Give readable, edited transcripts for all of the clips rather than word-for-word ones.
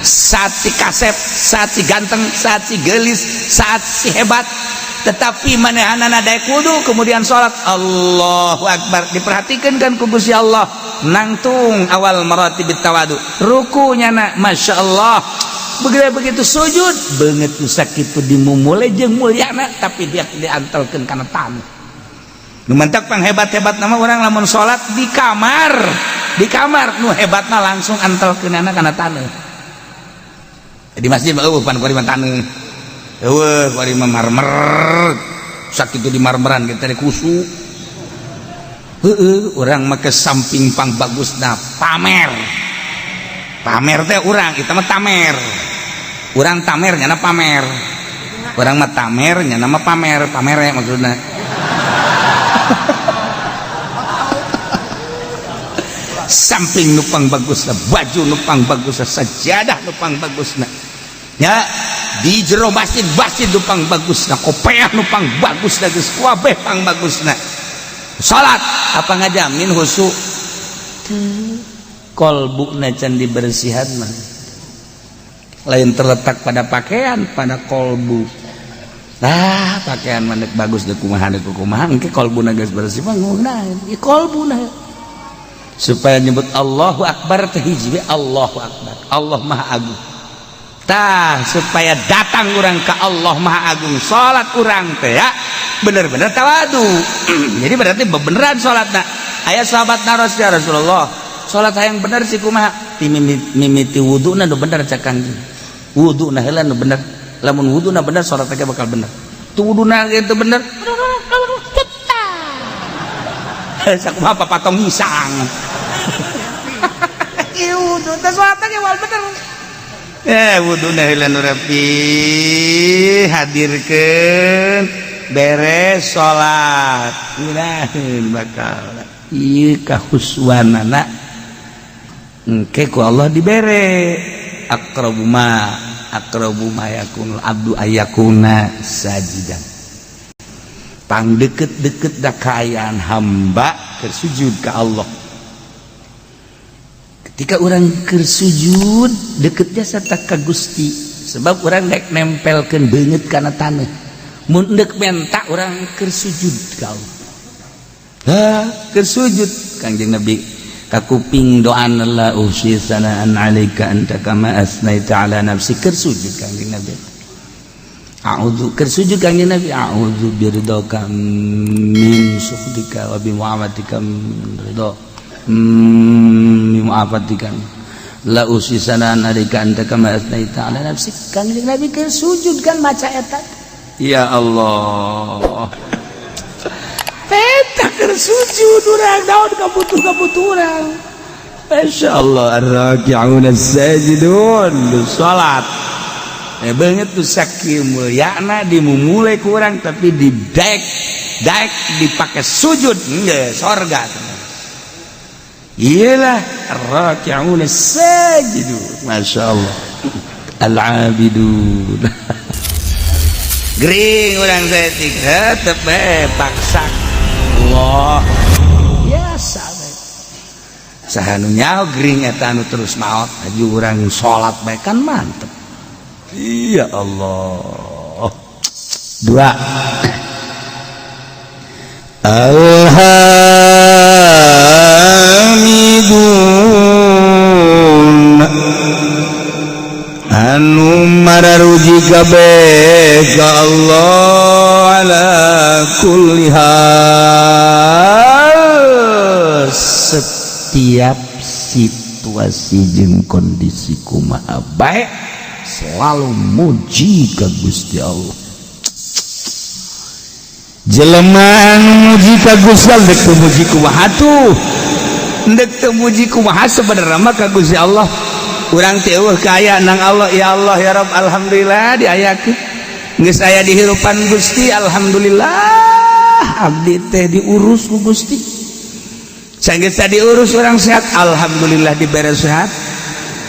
Saat si kasep, saat si ganteng, saat si gelis, saat si hebat, tetapi manehanana daek wudu kemudian salat, Allahu Akbar, diperhatikan kan ku Gusti Allah. Nangtung awal maratibit tawadu, rukunya na Masya Allah. Begitu begitu sujud, beungeut nu sakitu dimumule jeung mulyana, tapi dia diantelkeun kana taneuh. Nu mantak pang hebat-hebat nama orang lamun salat di kamar, di kamar nu hebatna langsung antelkeunana kana taneuh. Di masjid mah euweuh pan, kuari mah taneuh euweuh, kuari mah marmer. Sakitu di marmeran kita di kusu. Heeh, urang mah ke samping pang bagusna pamer. Pamer teh urang, itu mah tamer. Urang tamer, nyana pamer. Urang mah tamer, nyana mah pamer. Pamer ya maksudna. Samping nu pang bagusna, baju nu pang bagusna, sajadah nu pang bagusna ya, di jero masjid, masjid nu pang bagusna, kopeah nu pang bagusna, geus kabeh pang bagusna, salat apa ngajamin khusyuk? Kolbuna can dibersihan mah. Lain terletak pada pakaian, pada kolbu. Nah, pakaian mah bagus deh, kumaha deh kumaha, engke kolbuna geus bersih mah ngeunaheun. Ieu kolbuna supaya nyebut Allahu Akbar teh hiji we, Allahu Akbar, Allah Maha Agung. Tah, supaya datang urang ke Allah Maha Agung, salat urang teh ya bener-bener tawadu. Jadi berarti beneran salatna. Aya sahabat naros, "Ya Rasulullah, salat hayang bener sih kumaha?" Ti mimiti wuduna nu bener, cak Kangjeng. Wuduna heula nu bener. Lamun wuduna bener, salat teh bakal bener. Tu wuduna itu bener, sakumaha papatong hisang. Ieu wudu teh salat teh bener. Eh, wuduna heula nu rapi, hadirkeun, beres salat, ngeunaheun bakal ieu kahuswanana. Engke ku Allah dibere aqrabu ma, aqrabu ma yakunul abdu ayakuna sajidan. Pang deket-deket da kaayaan hamba keur sujud ka Allah. Ketika orang keur sujud, deket jasa tak ka Gusti, sebab orang daek nempelkeun beungeut kana taneuh. Mun deuk menta, urang keur sujud ka Allah. Ha, keur sujud Kangjeng Nabi kakuping doa, "La uhsi sanaan alaika anta kama asnaita ala nafsi." Keur sujud Kangjeng Nabi, a'udzu, keur sujud Kangjeng Nabi, "A'udzu biridhaka min sukhtika wa bi mu'afatika min ridha min mu'afatika, la uhsi sanaan alaika anta kama asnaita ala nafsi." Kangjeng Nabi keur sujud kan maca eta. Ya Allah, eta keur sujud urang naon kabutuh kabutuh urang? Masya Allah, ar-raki'un as-sajidun, salat eh banget tuh sakieu mulyana dimumule ku urang, tapi di daek daek dipake sujud enggak sorga. Iyalah, ar-raki'un as-sajidun, Masya Allah, al-abidun. Gering urang saeutik, tetep bae paksa. Allah biasa bae. Saha nu nyaho gering eta anu terus maot aju urang salat bae kan mantep. Ya Allah. Dua. Alhamidun, anu mararuji kabeh ka Allah, ala kulli hal, setiap situasi jeung kondisi kumaha bae selalu muji ka Gusti Allah. Jelema anu muji ka Gusti Allah, dek teu muji kumaha tuh, dek teu muji kumaha, sebenarnya mah ka Gusti Allah urang teh euweuh kaya nang Allah. Ya Allah, ya Rabb, alhamdulillah diayakeun geus aya di hirupan Gusti. Alhamdulillah abdi teh diurus ku Gusti. Sanggeus diurus, urang sehat, alhamdulillah dibere sehat.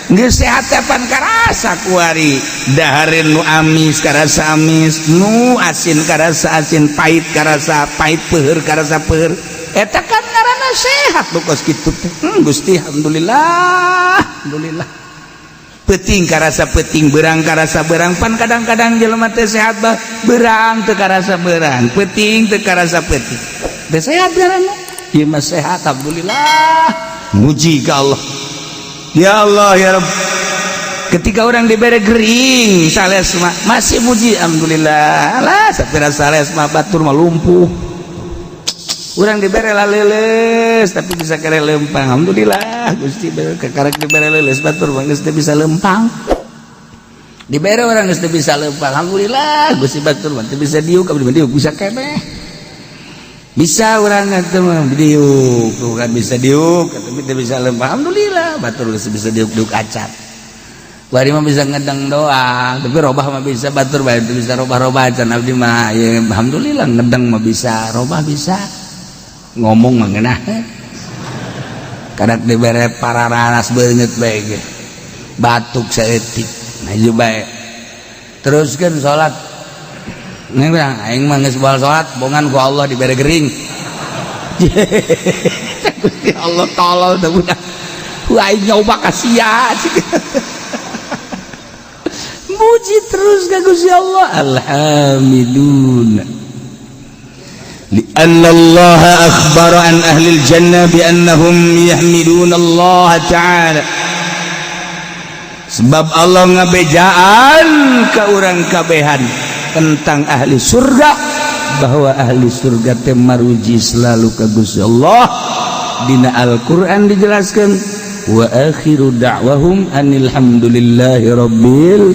Geus sehat teh pan karasa kuari, dahareun nu amis karasa amis, nu asin karasa asin, pahit karasa pahit, peuheur karasa peuheur. Eta kan ngaranna sehat nu kos kitu teh. Gusti, alhamdulillah, alhamdulillah. Peuting karasa peuting, berang karasa berang. Pan kadang-kadang jelema teh sehat bah berang teu karasa berang, peuting teu karasa peuting. Teu sehat ngaranna. Ieu mah sehat, alhamdulillah. Muji ka Allah. Ya Allah ya Rabb. Ketika orang diberi gering sales mah masih muji alhamdulillah. Alah sapira sales mah batur mah lumpuh. Urang dibere leuleus tapi bisa kere lempang. Alhamdulillah Gusti kakarek dibere leuleus, batur mah geus teu bisa lempang. Dibere orang geus teu bisa lempang. Alhamdulillah Gusti, batur mah teu bisa diuk, abdi mah diuk bisa keneh. Bisa urang teh mah diuk, bukan bisa diuk tapi teu bisa lempang. Alhamdulillah batur geus bisa diuk-diuk acan. Bari mah bisa ngedeng doang, tapi robah mah bisa, batur bae teu bisa robah-robah acan. Abdi mah ya alhamdulillah ngedeng mah bisa, robah bisa. Ngomong mah ngeunah. Kadak dibere pararanas beungeut bae ge. Batuk saeutik. Maju bae. Teruskeun salat. Neng aing mah geus baal salat, bongan ku Allah dibere gering. Gusti Allah tolol teh budak. Aing nyoba ka sia. Muji terus ka Gusti Allah. Alhamdulillah. لأن الله أخبر عن أهل الجنة بأنهم يحمدون الله تعالى. Sebab Allah ngabejaan ke urang kabehan tentang ahli surga, bahwa ahli surga teh maruji selalu ka Gusti Allah. Dina Al-Qur'an dijelaskan wa akhiru da'wahum anil hamdulillahi rabbil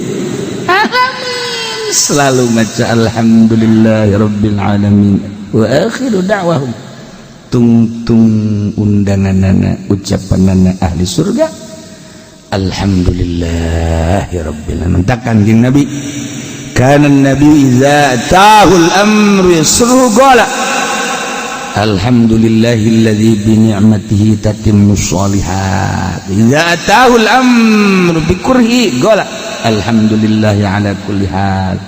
alamin, selalu maca alhamdulillahi rabbil alamin. Wa akhiru da'wahum, tungtung undanganana, ucapanana ahli surga alhamdulillahi rabbil alamin. Takkan jeung Nabi, kana nabi idza atahul amru yasruhu qala alhamdulillahilladzi bi ni'matihi tatimmus sholihat. Idza atahul amru bi kurhi qala alhamdulillahi ala kulli hal.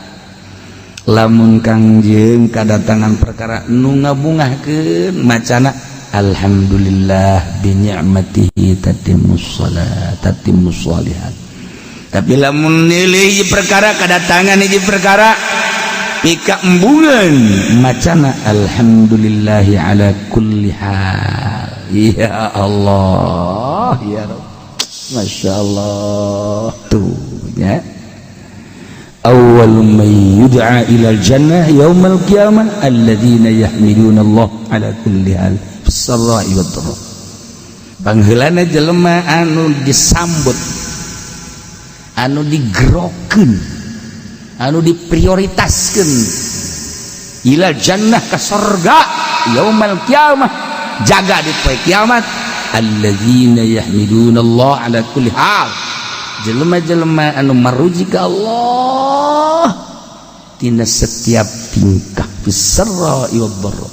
Lamun Kangjeng kadatangan perkara nu ngabungahkeun, macana alhamdulillah bi ni'matihi tatimmus shalat tatimmus sholihat. Tapi lamun nilai hiji perkara kadatangan hiji perkara pika embungan, macana alhamdulillahi ala kulli hal. Ya Allah ya Rabb, Masya Allah tuh ya. Awwal man yud'a ila jannah yaumal qiyamah alladzina yahmiduna Allah ala kulli hal fis sarra'i wad dharra. Pangheulana jelema anu disambut, anu digerokeun, anu diprioritaskeun ila jannah ka sorga yaumal qiyamah, jaga di poe kiamat, alladzina yahmiduna Allah ala kulli hal, jelema-jelema anu maruji ka Allah tina setiap tingkah fis sarra'i wad dharra.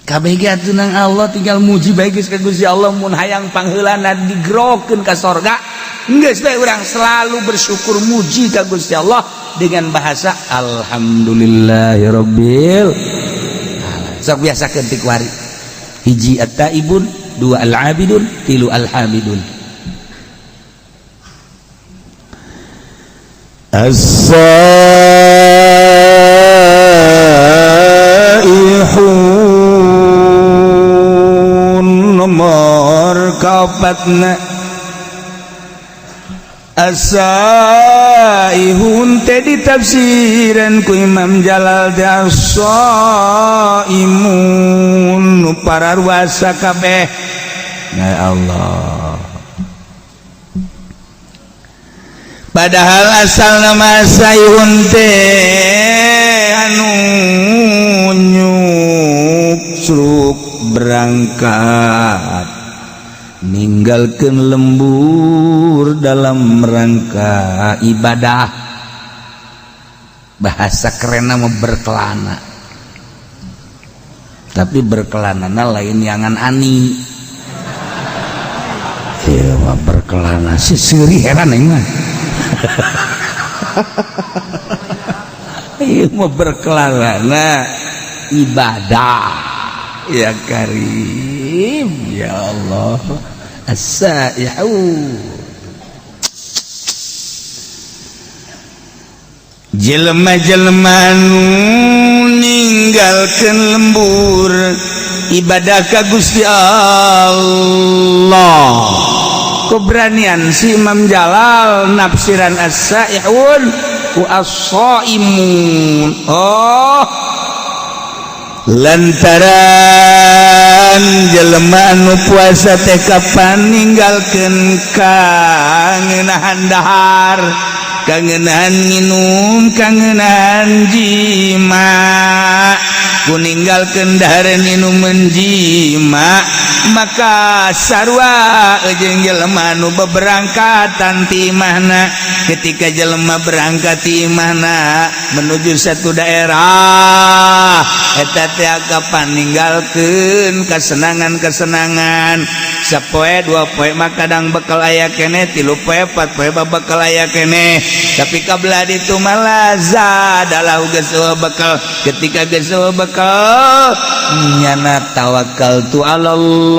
Kabeh ge atuh nang Allah, tinggal muji bae geus ka Gusti Allah. Mun hayang pangheulana digerokeun ka sorga, geus bae urang selalu bersyukur, muji ka Gusti Allah dengan bahasa alhamdulillahirabbil alamin. Sok biasakeun ti kuari. Hiji at-taibun, dua al-abidun, tilu al-hamidun. As-saihun nomor kaopatna. As-saihun teh ditafsiran ku Imam Jalal teh as-saimun, nu pararuasa kabeh. Ya Allah, padahal asal nama saihun teh anu nyuksruk berangkat ninggalkeun lembur dalam rangka ibadah. Bahasa kerenna mah berkelana, tapi berkelanana lain yangan ani. Ieu mah berkelana si seuri, heran aing mah. Ieu mah berkelana ibadah. Ya Karim ya Allah. As-saihun. Jelema-jelema nu ninggalkeun lembur ibadah ka Gusti Allah. Keberanian si Imam Jalal nafsiran as-saihun ku as-saimun. Oh, lantaran jelema anu puasa teh kapan ninggalkeun kangenahan dahar, kangenahan nginum, kangenahan jima. Ku ninggalkeun dahar, nginum, jima, maka sarua jeung jelema anu beberangkatan ti imahna. Ketika jelema berangkat ti imahna menuju satu daerah, eta teh kapan ninggalkeun kesenangan-kesenangan. Sapoe dua poe mah kadang bekal aya keneh, 3 poe, 4 poe mah bekal aya keneh, tapi kabelah ditu malah zadalah geus bekal. Ketika geus bekal, nyana tawakal tu Allah.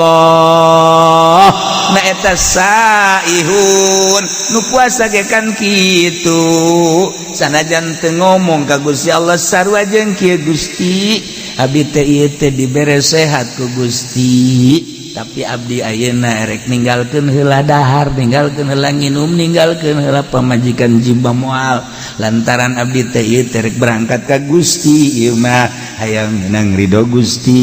Nah, eta saihun nu puasa ge kan kitu, sanajan teu ngomong ka Gusti Allah, sarua jeung kieu: "Gusti, abdi teh ieu teh dibere sehat ku Gusti, tapi abdi ayeuna erek ninggalkeun heula dahar, ninggalkeun heula nginum, ninggalkeun heula pamajikan, jima moal, lantaran abdi teh ieu teh rek berangkat ka Gusti. Ieu mah hayang menang ridho Gusti."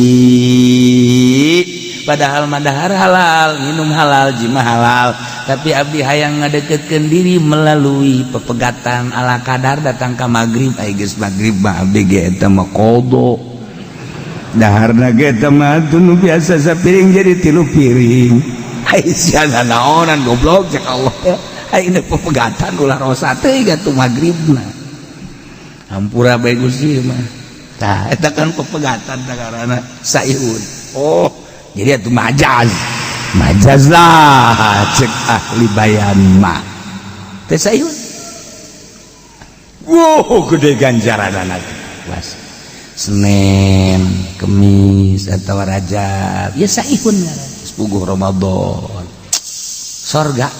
Padahal mah dahar halal, minum halal, jima halal, tapi abdi hayang ngadeketkeun diri melalui pepegatan ala kadar. Datang ka magrib, ai geus magrib mah abdi ge eta mah qada daharna ge. Eta mah nu biasa sapiring jadi 3 piring. Ai sia naonan, goblok? Cek Allah. Ai pepegatan ulah rosa teh atuh magribna, hampura bae Gusti mah. Tah, eta kan pepegatan karena saihun. Oh, jadi itu majaz, majaz lah cek ahli bayan mah teh saihun. Wow, gede ganjaran anak was Senin Kemis atau Rajab ya saihun. Puguh Ramadan, sorga.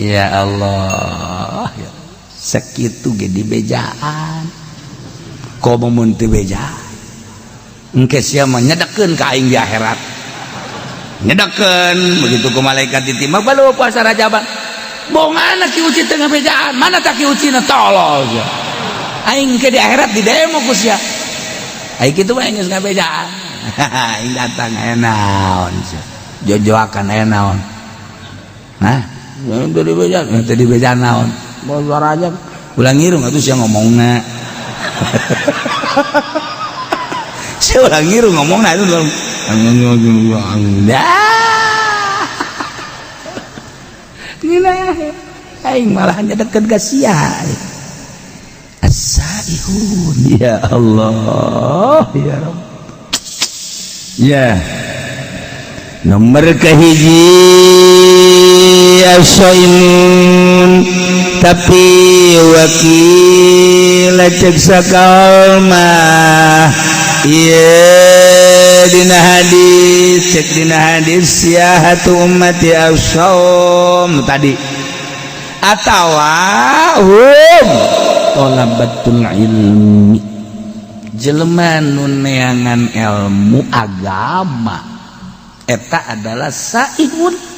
Ya Allah ya. Sakitu ge dibejaan, komo mun teu beja engke sia mah nyedekeun ka aing di akhirat, nyedekeun begitu ku malaikat ditimbang balu puasa Rajaban. Bongana Ki Uci teu ngabejaan? Mana tak Ki Uci na? Tolol sia. Aing ke di akhirat di demo ku sia. Aing kitu mah geus ngabejaan, aing datang, aya naon sia? Jojoakan aya naon? Nah, teu dibejaan, teu dibejaan naon? Puasa Rajab ulah ngirung atuh sia ngomongna. Sia ulah ngirung ngomongna itu. Dah. Nginah aing malah nyedeket ka sia. As-saihun. Ya Allah, ya Rabb. Ya. Nomor kahiji as-saimun, tapi wakil cek sakal mah ieu dina hadis, cek dina hadis siyahatu ummati as-saum tadi atawa hum tholabatul ilmi, jelema nu neangan ilmu agama, eta adalah saihun.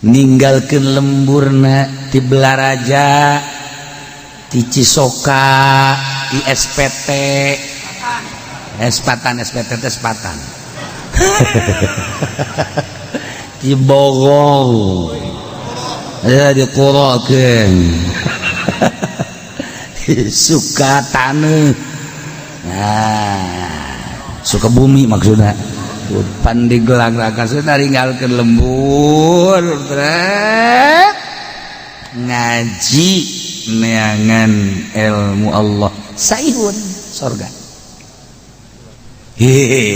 Ninggalkeun lemburna ti Balaraja, ti Cisoka, ISPT Espatan, SPT teh Sepatan, ti Bogor ya dikurokeun suka taneuh. Nah, Sukabumi maksudnya. Pandeglang ninggalkeun lembur trek ngaji neangan ilmu Allah, saihun sorga. Hehehe,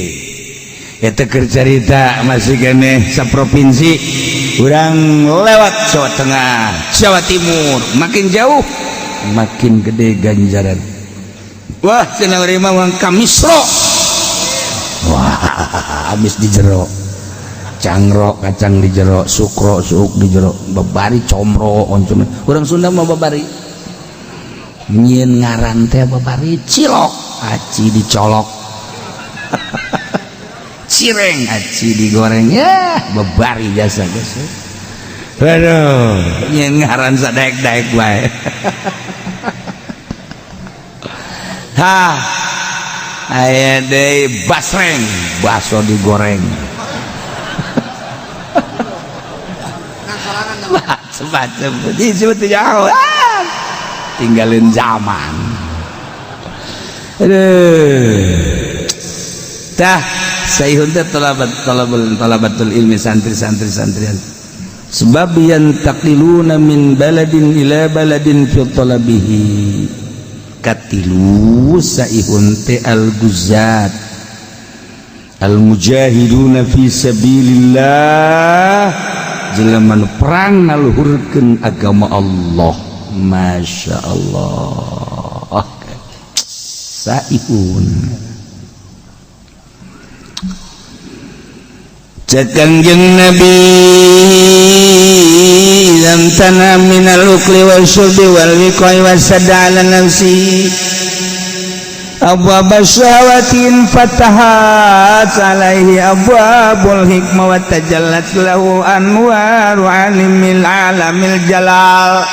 eta keur carita masih keneh saprovinsi. Urang lewat Jawa Tengah, Jawa Timur, makin jauh makin gede ganjaran. Wah, cenah urang mah ka Misro. Wah, habis di jero cangro, kacang di jero, sukro, suuk di jero, babari comro, oncom. Urang Sunda mah babari. Nyieun ngaran teh babari cilok, aci dicolok. Cireng, aci digoreng, ya babari jasa geus. Aduh, nyieun ngaran sadaek-daek bae. Hah. Aya deui basreng, baso digoreng. Macem-macem. Disebut jauh. Ah, tinggalin zaman. Aduh. Tah, saihun teh talabat talabul talabatul ilmi santri-santri santrian. Sebab yantaqiluna min baladin ila baladin fi talabihi. Katilu saihun teh al-guzat al-mujahiduna fi sabilillah, jelema nu perang ngaluhurkeun agama Allah. Masya Allah, saihun. Cek Kangjeng Nabi, lam tana minal ukli wal syurbi wal wiqai wasadda ala nafsi abwab syahawatin fatahat alaihi abwabul hikmah wa tajallat lahu anwaru alimil alamil jalal.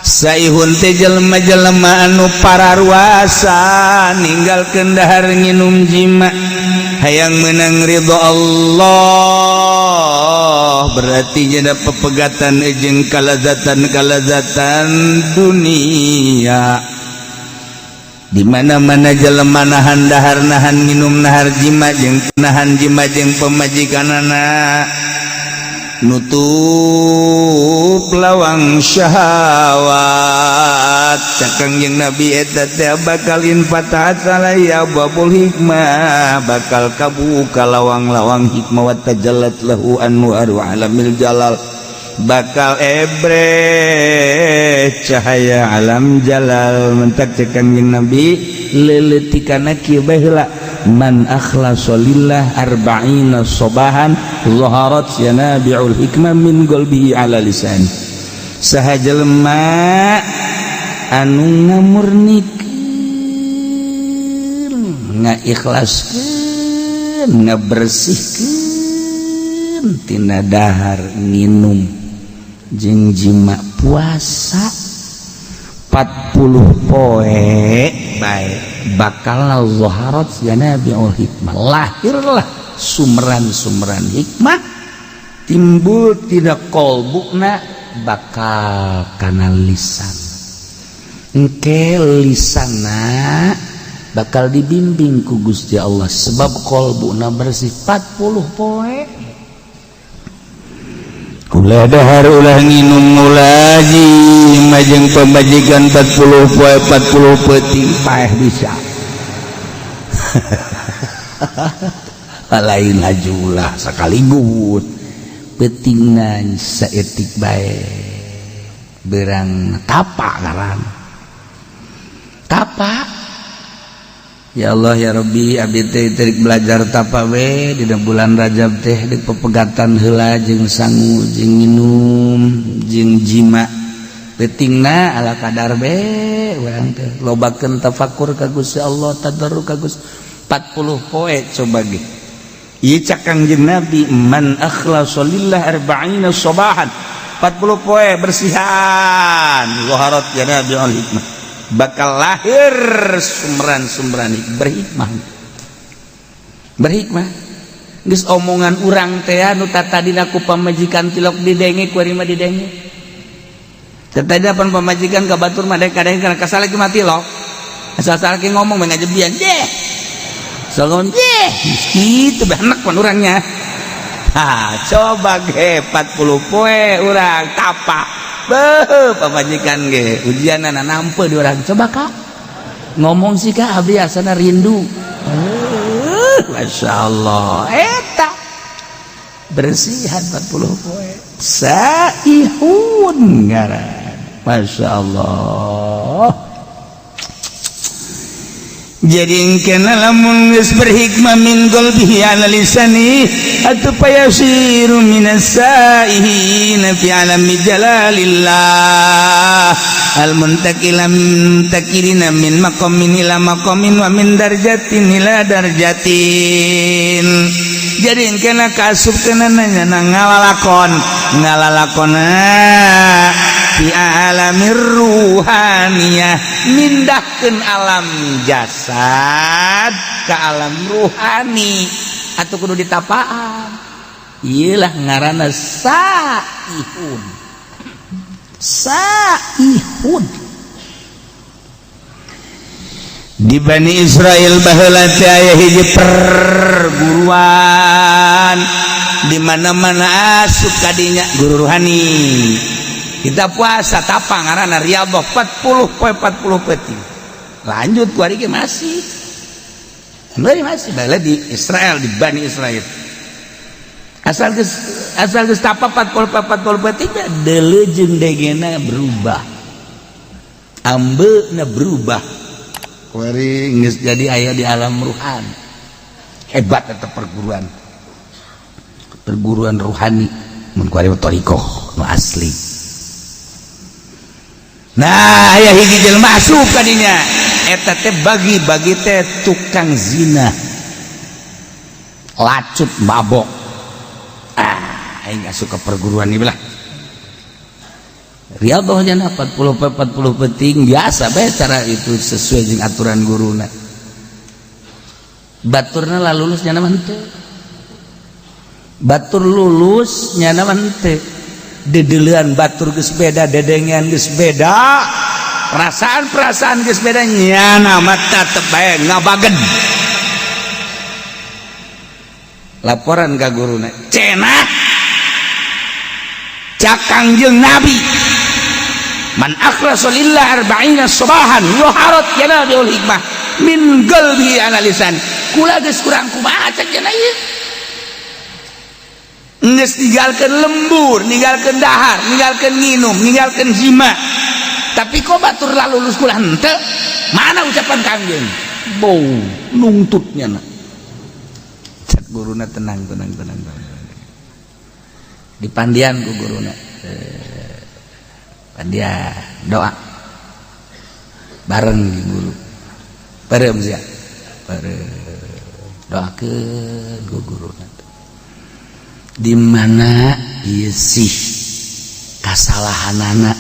Saihun teh jelema-jelema anu pararuasa ninggalkeun dahar nginum jima hayang menang ridho Allah, berarti jada pepegatan jeung kalazatan-kalazatan dunia. Di mana-mana jelema nahan dahar nahan minum nahar jima jeung nahan jima jeung pemajikanana, nutup lawang syahwat. Cek Kangjeng Nabi eta teh bakal infatahat alaihi abwabul hikmah, bakal kabuka lawang-lawang hikmah wa tajallat lahu anwaru alamil jalal, bakal ebre cahaya alam jalal. Mentak cek Kangjeng Nabi leuleutikanna kieu bae heula, man akhlasa lillah arba'ina sobahan zaharat yanabi'ul hikmah min qalbihi ala lisan. Saha jelema anu ngamurnikeun, ngaikhlaskeun, ngabersihkeun tina dahar nginum jeung jima puasa 40 poe bae, bakal zaharat yanabi'ul hikmah, lahirlah sumberan-sumberan hikmah timbul tidak kolbuna bakal kana lisan. Engke lisana bakal dibimbing ku Gusti Allah sebab kolbuna bersih 40 poe. Ulah dahar ulah nginum ulah jima jeung pamajikan 40 poe 40 peuting paeh bisa. Lain hajulah sekaligus peutingna saeutik bae berang tapa ngaran tapa. Ya Allah ya Rabbi, abdi teh terik belajar tapa we dina bulan Rajab teh di pepegatan heula jeung sangu jeung minum jeung jima peutingna ala kadar be urang teh lobakeun tafakur ka Gusti Allah, tadarru ka Gusti 40 poe coba ge. Ieu cak Kangjeng Nabi man akhlasa lillah arba'ina sabahan, 40 poe bersihan zaharat ya Nabi al hikmah, bakal lahir sumberan-sumberan berhikmah. Berhikmah geus omongan urang teh anu tatadina ku pamajikan tilok didenge ku ari mah didenge. Teu tadi pan pamajikan ka batur mah kadang kana kasal lagi mah tilok. Asal salaki ngomong mah ngajebian deh. Salon deh kitu bae pan urangnya. Ha, coba ge 40 poe urang tapa. Beuh, pamajikan ge ujianana nampe di urang. Coba kak ngomong sih kak abdi asana rindu. Masya Allah eta bersihan 40 poe saihun ngaran. Masya Allah. Jadi kena lamun geus berhikmah min qalbihi ala lisani atau payasiru minas saihin fi alami jalalillah al muntakila muntakirina min maqamin ila maqamin wa min darjatin ila darjatin. Jadi kena kasup kena nanya ngalalakon ngalalakona fi alamir ruhaniyah, mindahkeun alam jasad ke alam ruhani atau kudu ditapaan. Iyalah ngaranna saihun, saihun. Di Bani Israel baheula teh aya hiji perguruan, di mana-mana asup kadinya guru ruhani. Kita puasa tapa ngaranna riyadhah 40 poe 40 peuting. Lanjut ku ari ge masih. Masih masih baheula di Israel, di Bani Israel. Asal geus tapa 40 poe 40 peuting, deuleu jeung degena berubah. Ambeuna berubah. Kuari geus jadi aya di alam ruhani. Hebat eta perguruan. Perguruan ruhani mun kuari thariqah nu asli. Nah, aya hiji jelema asup ka dinya. Eta teh bagi-bagi teh tukang zina. Lacut mabok. Ah, aing asup ke perguruan ieu lah. Riyadhah nya 40 40 peuting biasa bae, cara itu sesuai jeung aturan guruna. Baturna lah lulus nyana mah henteu. Batur lulus nyana mah henteu. Dedelean batur geus beda, dedengean geus beda, perasaan-perasaan geus beda, nyana mah tetep bae ngabagen. Laporan ka guruna, cenah cak Kangjeng Nabi, man akhlasa lillah arba'ina sabahan yuharat yanabiul hikmah min qalbi ala lisan. Kula geus kurang kumaha cek cenah ieu. Geus ninggalkeun lembur, ninggalkeun dahar, ninggalkeun nginum, ninggalkeun jima. Tapi kok batur lah lulus kula henteu? Mana ucapan Kangjeng? Bau nungtutnya na. Cek guruna, tenang, tenang, tenang, tenang. Dipandian ku guruna. Pandian doa. Bareng jeung guru. Bareng sia. Bareng doakeun ku guruna. Di mana ieu sih kasalahanana,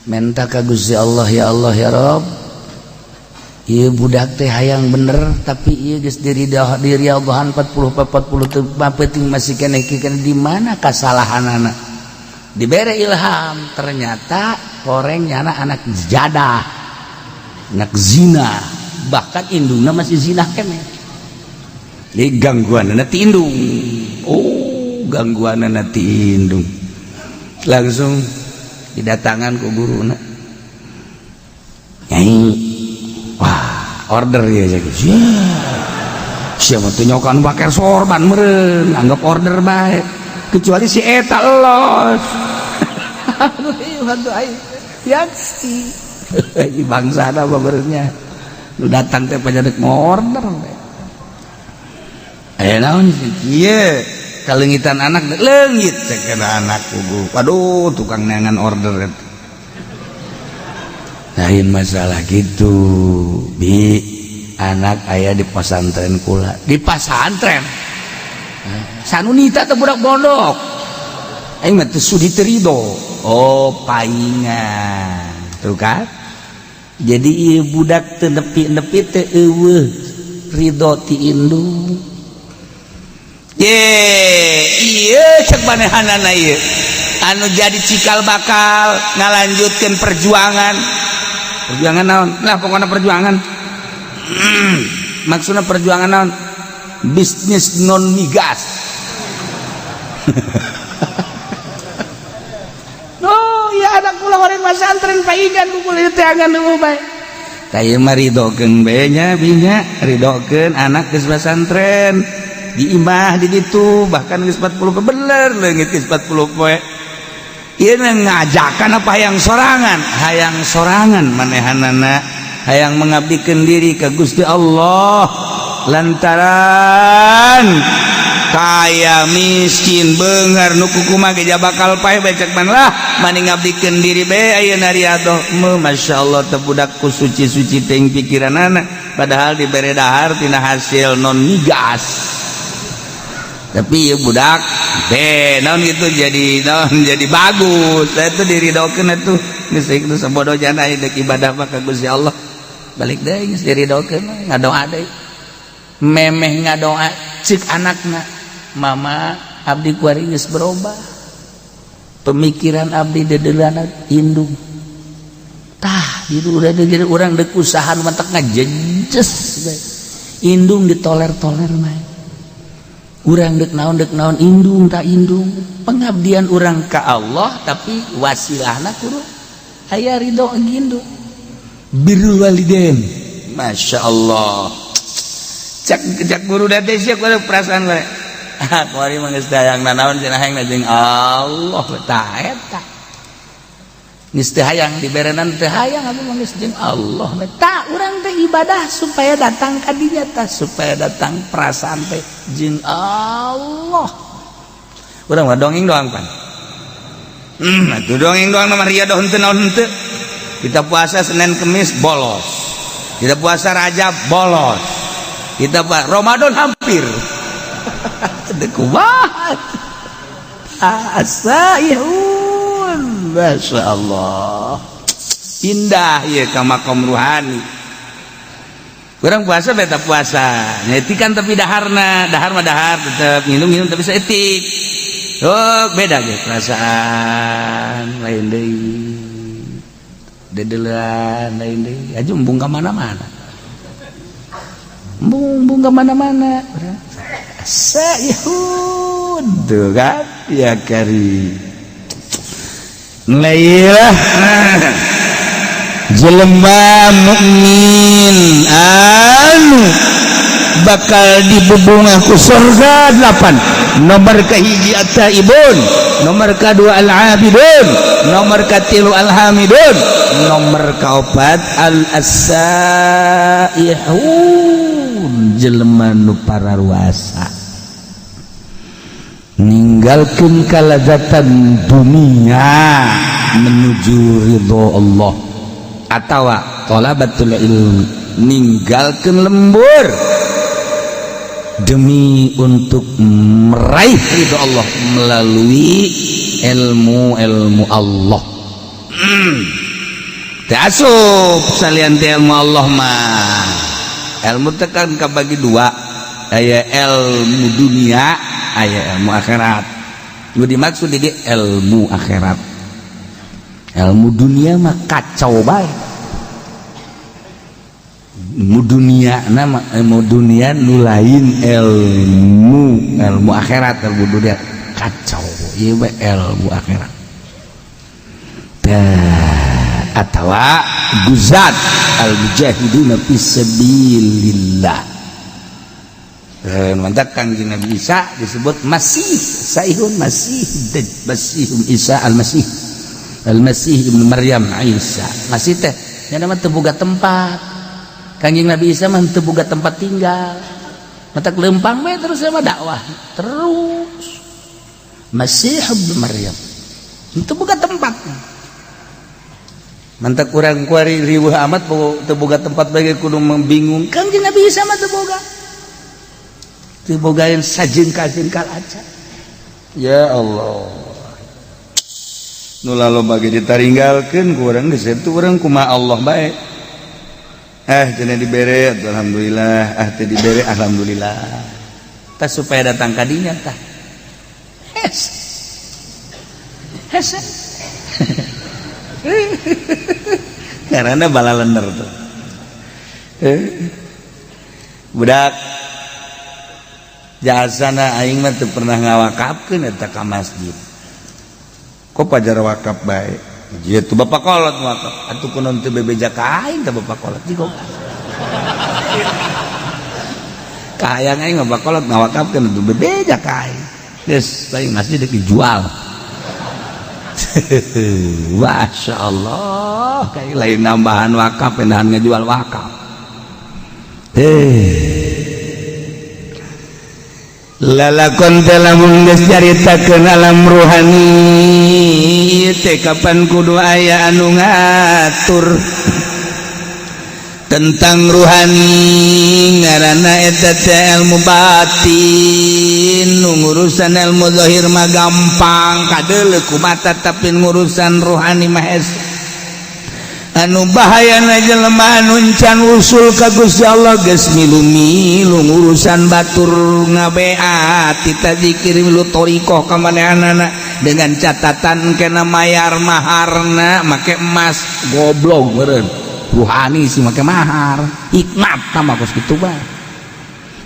menta ka Gusti Allah, ya Allah, ya Rob, ieu budak teh hayang bener, tapi ieu geus diri diri Allahan 40 40 teu penting masih keneh keneh, di mana kasalahanana? Dibere ilham, ternyata koreng nyana anak jadah, anak zina, bahkan indungna masih zina keneh. Jadi gangguan ti indung. Oh, gangguan ti indung. Langsung didatangan ku guruna. Nyai, wah, order ya jadi. Siapa tuh nyokan pakai sorban meren, anggap order baik. Kecuali si eta los. Aduh, bantu aing. Yaksi. Bangsa apa benernya. Lu datang teh pajadak mau order. Eh, naon sih? Kieu kalengitan anak, leungit cek anak kubu. Waduh, tukang neangan order eta. Lain masalah gitu, bi anak ayah di pesantren kula, di pesantren sanunita teh budak pondok aing mah teu sudi teu ridho. Oh, paingan tuh kan. Jadi ieu budak teu nepi-nepi teu eueuh ridho ti indung. Ye, iya cek manehanana ieu anu jadi cikal bakal ngalanjutkeun perjuangan. Perjuangan naon lah, pokoknya perjuangan. Maksudnya perjuangan naon? Bisnis non migas. Oh ya, anak kula orang pesantren paingan ku kulit teangan nu bae. Tah ieu mah ridokeun bae nya, binya ridokeun anak geus pesantren di imah di ditu, bahkan geus 40 poe, bener leungit geus 40 poe. Ieu ngajakan apa hayang sorangan? Hayang sorangan manehanana. Hayang mengabdikan diri ke Gusti Allah lantaran kaya miskin, beunghar nu kumaha ge bakal paeh becek man lah, mani ngabdikeun diri be ayeuna riadoh. Masya Allah, teu budak ku suci-suci teuing pikiranana, padahal dibere dahar tina hasil non migas. Tapi ya budak deh naon gitu, jadi naon, jadi bagus. Saya tuh diridokeun atuh, geus itu sabodo jana dek ibadah mah ka Gusti Allah. Balik deui geus diridokeun, ngadoa deui. Memeh ngadoa, cek anakna, "Mama, abdi kuari geus berubah pemikiran abdi, dedelana indung." Tah, itu udah jadi urang dek usaha matak ngajejes bae. Indung ditoler-toler mah. Urang dek naon, dek naon, indung tak indung pengabdian urang ka Allah, tapi wasilahna kudu aya ridho indung. Birrul walidain, Masya Allah. Cak cak guru date sia kudu perasaan gue, ah, kuari mah geus hayang nanaon cenah, hayang jeung Allah. Tah, eta geus teu hayang diberenan, teu hayang, abdi mah geus jeung Allah. Tah, urang teh ibadah supaya datang ka dinya, tah, supaya datang perasaan teh jeung Allah. Urang mah dongeng doang pan. Atuh dongeng doang mah, riadoh henteu naon henteu. Kita puasa Senin Kemis bolos, kita puasa Rajab bolos, kita puasa Ramadan hampir. Kumaha asaihun. Masya Allah, indah ya ka makom ruhani. Kurang puasa beta puasa nyetikan, tapi daharna dahar mah dahar tetep, minum minum tapi saeutik. Oh, beda ge perasaan, lain deui, dedelan lain deui. Aja embung ka mana-mana, embung embung ka mana-mana. Saihun tuh kan ya kari. Lailah jelema mukmin anu bakal dibubungah ku surga delapan. Nomor kahiji at-taibun, nomor kedua al-abidun, nomor katilu al-hamidun, nomor kaopat al-asaihun, jelema nu pararuasa ninggalkeun kalazatan dunia menuju ridho Allah, atawa thalabatul ilmi, ninggalkeun lembur demi untuk meraih ridho Allah melalui ilmu-ilmu Allah. Teu asup salian ti ilmu Allah mah. Ilmu teh kan kabagi dua, aya ilmu dunia, aya ilmu akhirat. Nu dimaksud di ilmu akhirat. Ilmu dunia mah kacau bae. Ilmu dunia nama ilmu dunia nu lain ilmu ilmu akhirat. Ilmu dunia kacau, ieu mah ilmu akhirat. Tah, atawa guzat al mujahiduna fisabilillah. Mantap. Kangjeng Nabi Isa disebut Masih Saihun, Masih Masih Isa Al-Masih, Al-Masih Ibnu Maryam Isa. Masih teh nya mah teu boga tempat. Kangjeng Nabi Isa mah teu boga tempat tinggal, matak lempang we terus sama dakwah terus. Masih Ibnu Maryam teu boga tempat. Mantak kurang kuari riweuh amat teu boga tempat bagi kudu membingung. Kangjeng Nabi Isa mah teu boga, teu bogaeun sajengkal-jengkal aja. Ya Allah, nu loba bagi ditaringgalkeun ku urang geus itu. Urang kumaha Allah bae. Eh, cenah dibere alhamdulillah, ah, teu dibere alhamdulillah. Tah, supaya datang ka dinya tah. Hes hes, karena bala lener tuh. Eh, budak jasana aing mah teu pernah ngawakafkeun eta ka masjid. Kok pajar wakaf bae? Gitu bapak kolot wakaf atuh, kunaon teu bebeja ka aing teh bapak kolot? Jiko kahayang aing mah bapak kolot ngawakafkeun atuh bebeja ka aing. Geus paling masjid dijual. Masya Allah. Allah, kayak lain nambahan wakaf, pindahan ngejual wakaf. Eh, lalakon teh lamun geus caritakeun alam ruhani teh, kapan kudu aya anu ngatur tentang ruhani? Ngaranna eta teh ilmu batin. Nu ngurusan ilmu zahir mah gampang, kadeuleu ku mata, tapi ngurusan ruhani mah hese. Anu bahayana jelema anu can usul ka Gusti Allah, geus milu-milu ngurusan batur, ngabeat tita zikir, milu thoriqoh ka manehanana dengan catatan kena mayar maharna make emas. Goblok meureun ruhani sih make mahar, hikmat mah kos kitu bae.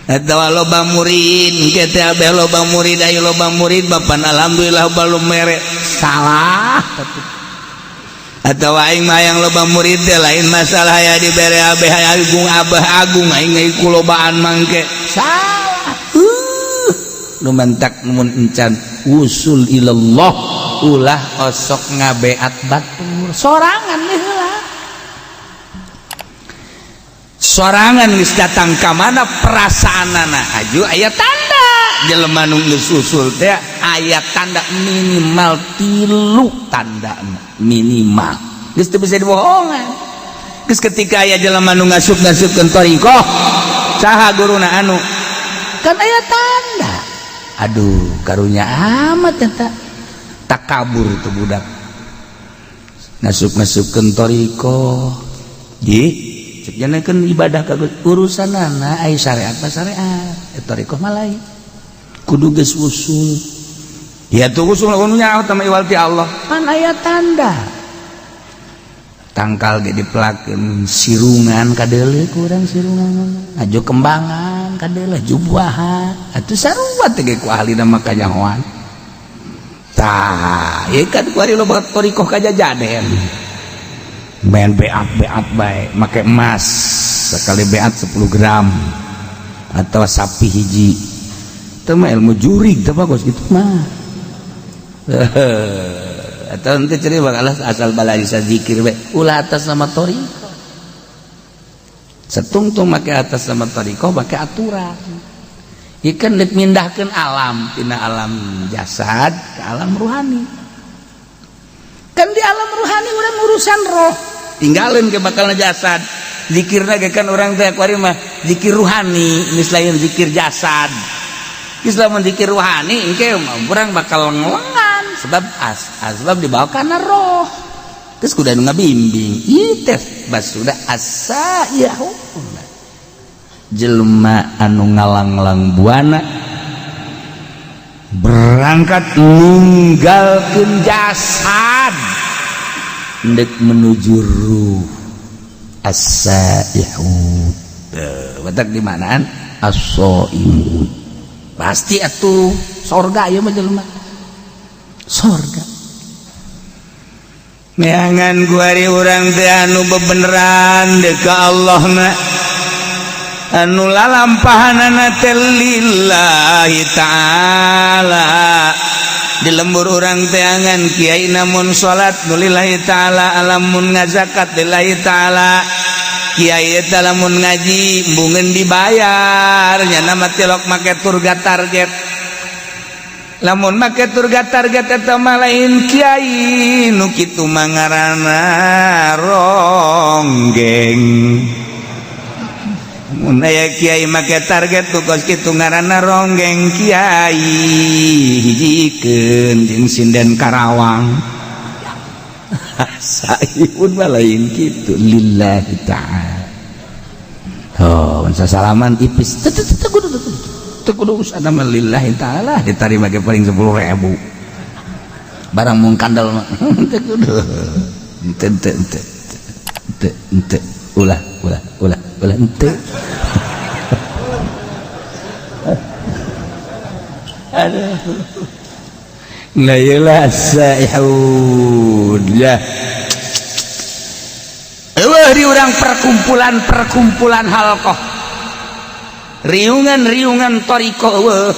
Atawa loba murid ke teh, abeh loba murid, ayo loba murid, bapan alhamdulillah balum mere salah. Atau aing mah yang loba murid teh lain masalah ya dibere abeh agung, abah agung aing ku lobaan mangke, salah. Nu mantak mun encan usul ilallah, ulah osok ngabeat batur sorangan nih heula. Sorangan geus datang ka mana perasaanana, aju aya tanda jelema nu geus usul teh, aya tanda minimal tilu tanda minimal, geus teu bisa dibohongan. Geus ketika aya jelema nu ngasup-ngasupkeun thoriqoh, saha guruna, anu kan aya tanda. Aduh, karunya amat eta, takabur itu budak ngasup-ngasupkeun thoriqoh. Ji cek kan ibadah ka urusanana, ai syariat mah syariat, thoriqoh mah lain. Kudu geus usul ya tuh, usul nya sama iwal ti Allah, pan aya tanda tangkal ge dipelakeun sirungan, kadeuleu kurang sirungan, aju kembangan kadeuleu jubuahan atuh, sarua teh ge ku ahlina mah kanyahoan. Tah ieu kan kuari loba thoriqoh kajajaden, main beat beat bae make emas, sekali beat 10 gram atau sapi hiji. Itu mah ilmu jurig teh, bagus gitu mah. Atau nanti cerita bakal asal balai zikir bae, ulah atas nama thoriqoh. Setungtung make atas nama thoriqoh, make aturan ikan dek mindahkeun alam tina alam jasad ke alam ruhani. Kan di alam ruhani urang urusan roh, tinggalin ke bakal jasad. Zikirna ge kan urang teh kuari mah zikir ruhani, geus lain zikir jasad. Islam zikir ruhani engke urang bakal ngelengan, sebab asbab dibawa karena roh. Terus kudu anu ngabimbing ieu teh, bas sudah asa ya jelema anu ngalanglang buana, berangkat ninggalkeun jasad ndek menuju ruh, as-saihun. Batak di manaan as-saimun, pasti atuh sorga ieu mah, jelema sorga. Neangan kuari urang teh anu bebeneran deuk ka Allah na, anu lalampahanana teh lillahi ta'ala. Di lembur urang teangan kiai, namun salat nu lillahi ta'ala, lamun ngazakat lillahi ta'ala. Kiai eta lamun ngaji embungeun dibayar, nya mah tilok make turga target. Lamun make turga target, eta mah lain kiai nu kitu mah, ngaranna ronggeng. Mun aya kiai make target tuh kos kitu, ngaranna ronggeng kiai, hijikeun jeung sinden Karawang. Saipun mah lain kitu, lillahi ta'ala. Oh, salaman ipis teu teu teu kudu teu kudu urusan mah lillahi ta'ala, diterima ge paling 10.000 barang mung kandel mah teu kudu, henteu henteu henteu henteu henteu, ulah ulah ulah ulah, henteu. Aduh. Nah, iyalah saihun ya. Eueuh di urang perkumpulan-perkumpulan halqah. Riungan-riungan thoriqoh eueuh.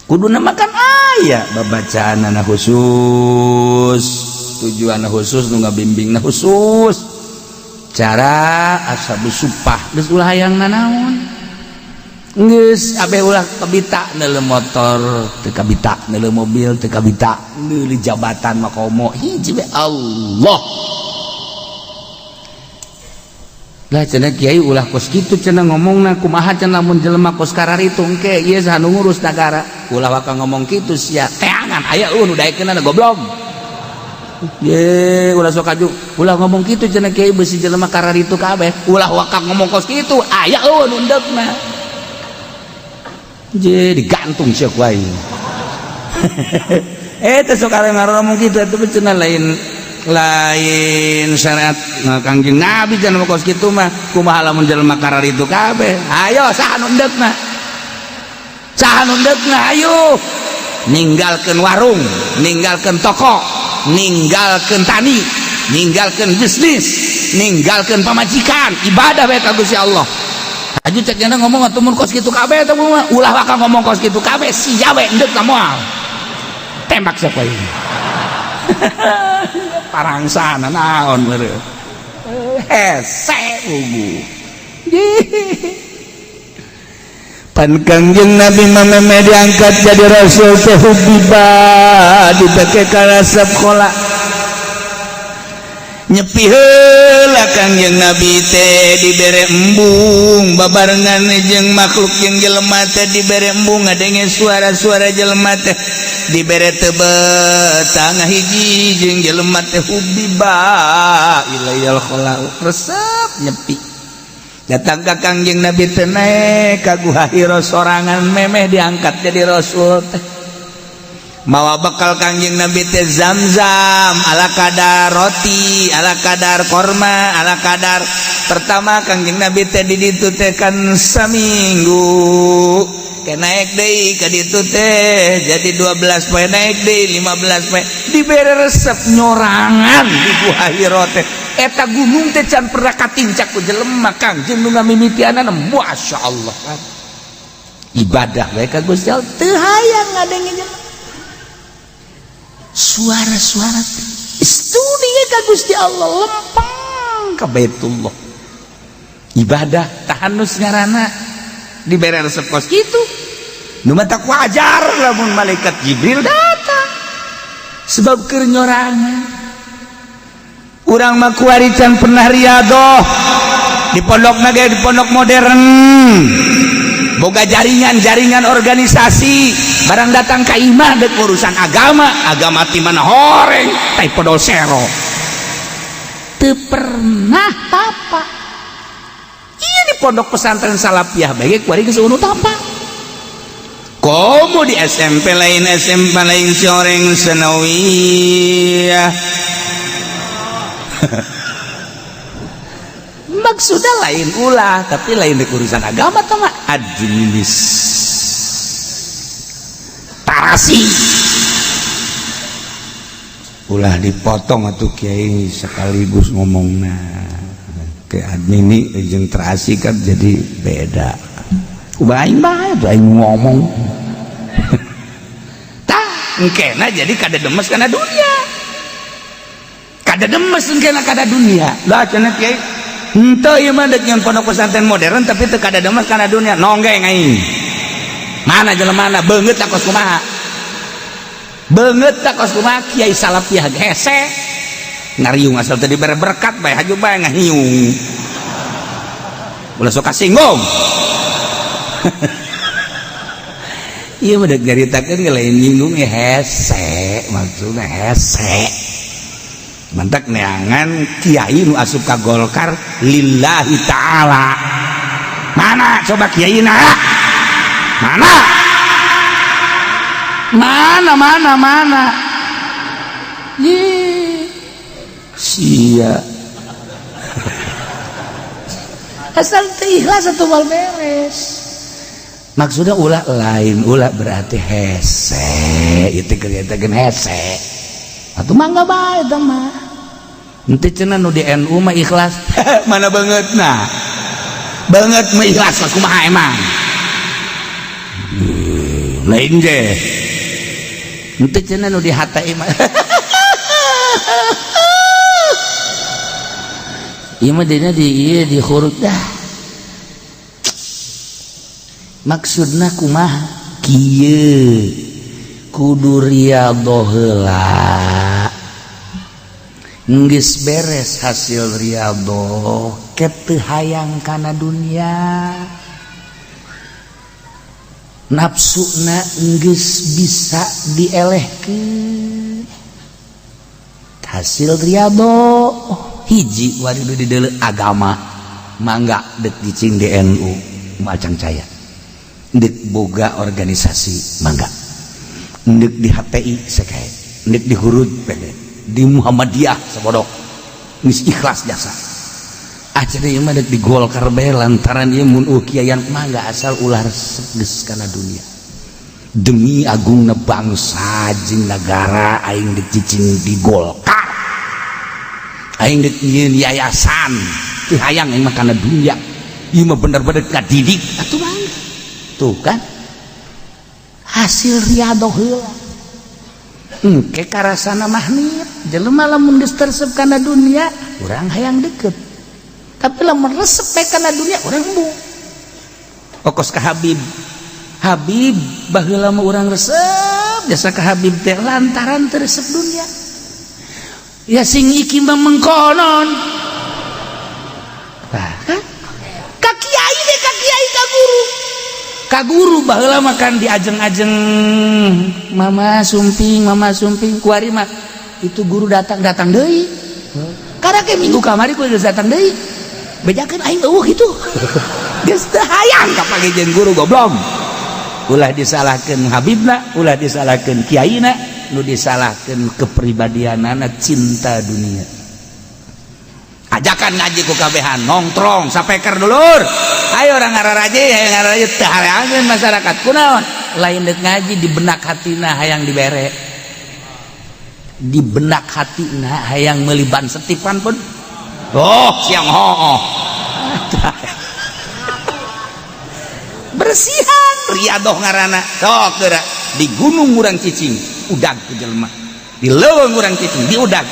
Kuduna makan aya babacaanana khusus. tujuan khusus, nu ngabimbingna khusus, cara ashabus suffah. Geus, ulah hayang nanaon, geus abeh ulah kabita neuleu motor, teu kabita neuleu mobil, teu kabita neuleu jabatan mah komo, hiji we, Allah. Lah, cenah kiai ulah kos kitu cenah ngomongna, kumaha cenah lamun jelema kos kararitu engke ieu saha nu ngurus nagara? Ulah waka ngomong kitu sia, teangan aya eueuh nu daekeunana, goblok. Ye, ulah sok aju, ulah ngomong kitu cenah kiai, beusi jelema kararitu kabeh. Ulah waka ngomong kos kitu, aya eueuh nu endekna. Je, digantung sia ku aing. Eh, teh sok ngomong kitu atuh cenah, lain lain syariat Kangjeng Nabi jangan kos kitu mah, kumaha lamun jelema kararitu kabeh? Ayo, saha nu endekna? Saha nu endekna? Ayo ninggalkeun warung, ninggalkeun toko, ninggalkeun tani, ninggalkeun bisnis, ninggalkeun pamajikan, ibadah bae ka Gusti Allah. Aju cek cenah ngomong atuh mun kos kitu kabeh teh, ulah waka ngomong kos kitu kabeh, sia we endekna moal tembak siapa ini parangsana naon meureun hese ugu. Pan Kangjeng Nabi mah diangkat jadi rasul teh hubbiba, dibake ka resep khola, nyepi heula. Kangjeng Nabi teh dibere embung babarengan jeung makhluk, jeung jelema teh dibere embung ngadenge suara-suara jelema teh, dibere teu betah ngahiji jeung jelema teh. Hubbiba ilaiyal khola, resep nyepi. Datang ka Kangjeng Nabi teh naek ka Guha Hira sorangan memeh diangkat jadi rasul teh, mawa bekal Kangjeng Nabi teh zam-zam ala kadar, roti ala kadar, korma ala kadar. Pertama Kangjeng Nabi teh di ditu teh kan saminggu ke, naik deui ka ditu teh jadi 12 poe, naik deui 15 poe, dibere resep nyorangan di Guha Hira teh. Eta gunung teh can pernah katincak ku jelema. Kangjeng nu ngamimitianana, Masya Allah kan ibadah bae ka Gusti Allah, teu hayang ngadenge jelema suara-suara studi ka Gusti Allah, lempeng ka Baitullah ibadah tahannus ngaranna. Dibere resep kos kitu nu matak wajar lamun malaikat Jibril datang sebab keur nyorangan. Urang mah kuari can pernah riadoh di pondok naga, di pondok modern boga jaringan-jaringan organisasi, barang datang ka imah dek urusan agama, agama ti mana horeng, tai podol sero teu pernah tapa. Iya, di pondok pesantren salafiyah bae kuari geus eueuh tapa. Komo di SMP lain, SMP lain, si oreng sanawiyah. Maksudnya lain ulah, tapi lain di urusan agama tama administrasi. Ulah dipotong atuh kiai, sekaligus ngomongna ke admin jeung terasi kan jadi beda. Kumaha aing bae tuh aing ngomong tah engkena jadi kada demes kana dunia, kada demes engkena kada dunia. Lah, cenah kiai henteu, ieu mah dek nyeun pondok pesantren modern tapi teu kada demes kana dunia. Nonggeng aing, mana jelemana? Beungeut tak kos kumaha, beungeut tak kos kumaha? Kiai salafiyah hese ngariung, asal teu dibere berkat bae haju bae ngahiung, ulah sok kasinggung. Iya, mah dek nyaritakeun ge lain nyinggung ya, hese maksudna, hese mantak neangan kiai nu asup ka Golkar lillahi ta'ala. Mana coba kiai na? Mana, mana, mana, mana? Ih, sia asal teu ikhlas atuh moal beres. Maksudnya ulah lain ulah berarti hese itu kerjakan hese atuh mangga bae eta mah. Henteu cenah nu di NU mah ikhlas. Mana banget? Nah, banget mah ikhlas mah kumaha emang? Lain je. Henteu cenah nu di HTI mah. Ieu mah dina di ieu di huruf dah. Maksudna kumaha? Kieu kudu riyadhoh heula. Geus beres hasil riyadhoh, ke teu hayang kana dunia. Nafsuna geus bisa dielehkeun. Hasil riyadhoh hiji wari di deuleu agama mangga dek cicing di NU macang caya, dek boga organisasi mangga, dek di HTI sekae, dek di Hurud pede, di Muhammadiyah sabodok geus ikhlas jasa. Ah, cenah ieu mah dek di Golkar bae lantaran ieu mun kiaian mangga, asal ulah resep geus kana dunia. Demi agungna bangsa jeung nagara aing dek cicing di Golkar, aing dek nyieun yayasan, teu hayang aing mah kana dunia. Ieu mah bener-bener ngadidik atuh mangga. Tuh kan hasil riyadhoh heula. Engke karasana mahnit jelema lamun geus teresep kana dunia, urang hayang deket. Tapi lamun resep bae kana dunia, urang embung. Okos ka Habib, Habib baheula mah urang resep jasa ka Habib teh lantaran teu resep dunia. Ya sing iki mah mengkonon. Tah kan ka kiai deh, ka kiai, ka guru, ka guru baheula mah kan diajeng-ajeng, mama sumping, mama sumping. Kuari mah itu guru datang, datang deui. Karena ke minggu kamari ku geus datang deui, bejakeun aing eueuh kitu, geus teu hayang kapanggih jeung guru. Goblok, ulah disalahkeun habibna, ulah disalahkeun kiaina, nu disalahkeun kepribadianana cinta dunia. Ajakan ngaji ku kabehan nongtrong sapeker dulur, ayo orang ngararaje, ayo ngararaje, teu hareangeun masyarakat. Kunaon? Lain dek ngaji, di benak hatina hayang dibere, di benak hatina hayang meuli ban setipan pun. Oh siang ho bersihan riadoh ngaranna. Sok geura di gunung urang cicing udag ku jelema, di leuweung urang cicing di udag.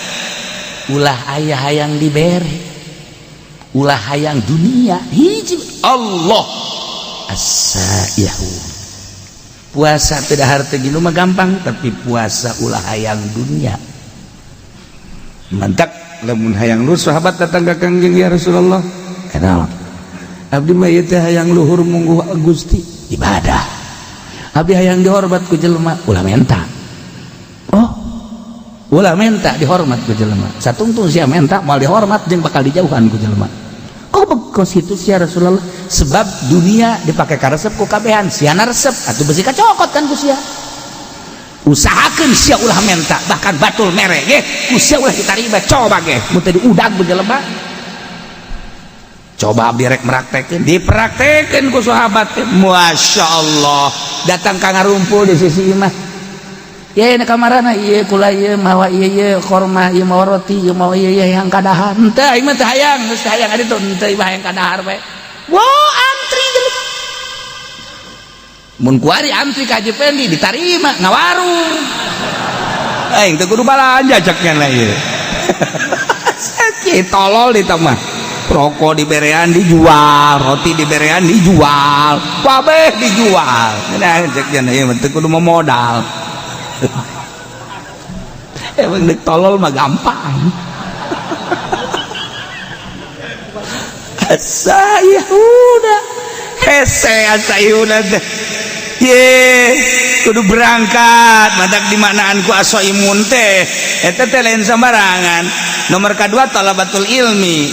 Ulah aya hayang dibere, ulah hayang dunia. Hiji Allah as-saihu. Puasa tidak harta gini mah gampang, tapi puasa ulah hayang dunia. Mantap lamun hayang luhur. Sahabat datang ka Kangjeng, "Ya Rasulullah, kenal abdi mah ieu teh hayang luhur mungguh Gusti, ibadah. Abdi hayang dihormat ku jelema." Ulah menta. Oh, ulah menta dihormat ku jelema. Satungtung sia menta moal dihormat jeung bakal dijauhan ku jelema. Kok bekos itu sia Rasulullah? Sebab dunia dipakai karesep ku kabehan, siana resep atuh besi kacokot kan ku sia. Usahakeun sia ulah menta, bahkan batul mere ge ku sia ulah ditarima. Coba ge mun teu diudag ku jelema. Coba abdi rek meraktekeun, dipraktekeun ku sahabat teh, Masya Allah, datang ka ngarumpul di sisi imah. Ya ini kamarana ieu kula ieu mawa ieu, ieu korma ieu, mawa roti ieu, mawa ieu, ieu yang kadahar. Henteu, aing mah teu hayang, geus teu hayang adi tuh, henteu, ieu hayang kadahar bae. Wah, antri jelema. Mun kuari antri ka Haji Pendi ditarima ngawarung. Aing teu kudu balanja ceknya lah ieu. Sakit tolol di mah. Rokok diberean dijual, roti diberean dijual, kabeh dijual. Nah, ceknya ieu mah teu kudu modal. Emang dek tolol mah gampang. Asayuna hese asayuna teh. Ye, kudu berangkat. Matak dimaknaan ku asoimun teh. Eta teh lain sembarangan. Nomor kedua talabatul ilmi.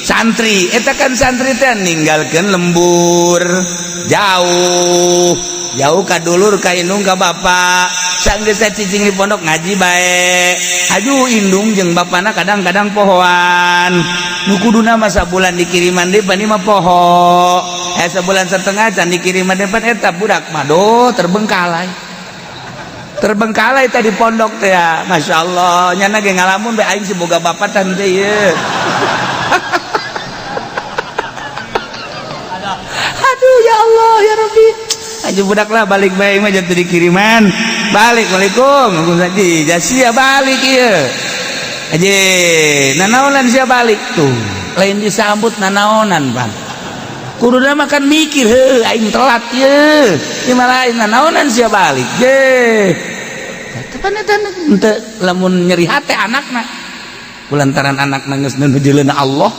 Santri, eta kan santri teh ninggalkeun lembur jauh. Jauh ka dulur, ka indung, ka bapak. Sanggeus cicing di pondok ngaji bae. Aju indung jeung bapana kadang-kadang pohoan. Nu kuduna mah sabulan dikiriman deui pan mah poho. Sebulan setengah can dikiriman depan eta budak mah do terbengkalai. Terbengkalai tadi pondok teh ya. Masya Allah, nyana ge ngalamun bae aing si boga bapak tan teh ieu. Aduh ya Allah ya Rabbi. Aja budak lah balik bae mah jatuh dikiriman. Balik, waalaikum. Waalaikumsalam. Jasia balik ieu. Aje, nanaonan sia balik tuh. Lain disambut nanaonan, Bang. Kuduna mah kan mikir, heuh aing telat ye. Ieu mah lain nanaonan sia balik. Je. Tepan eta henteu lamun nyeri hate anakna. Kulantaran anakna geus nuju Allah.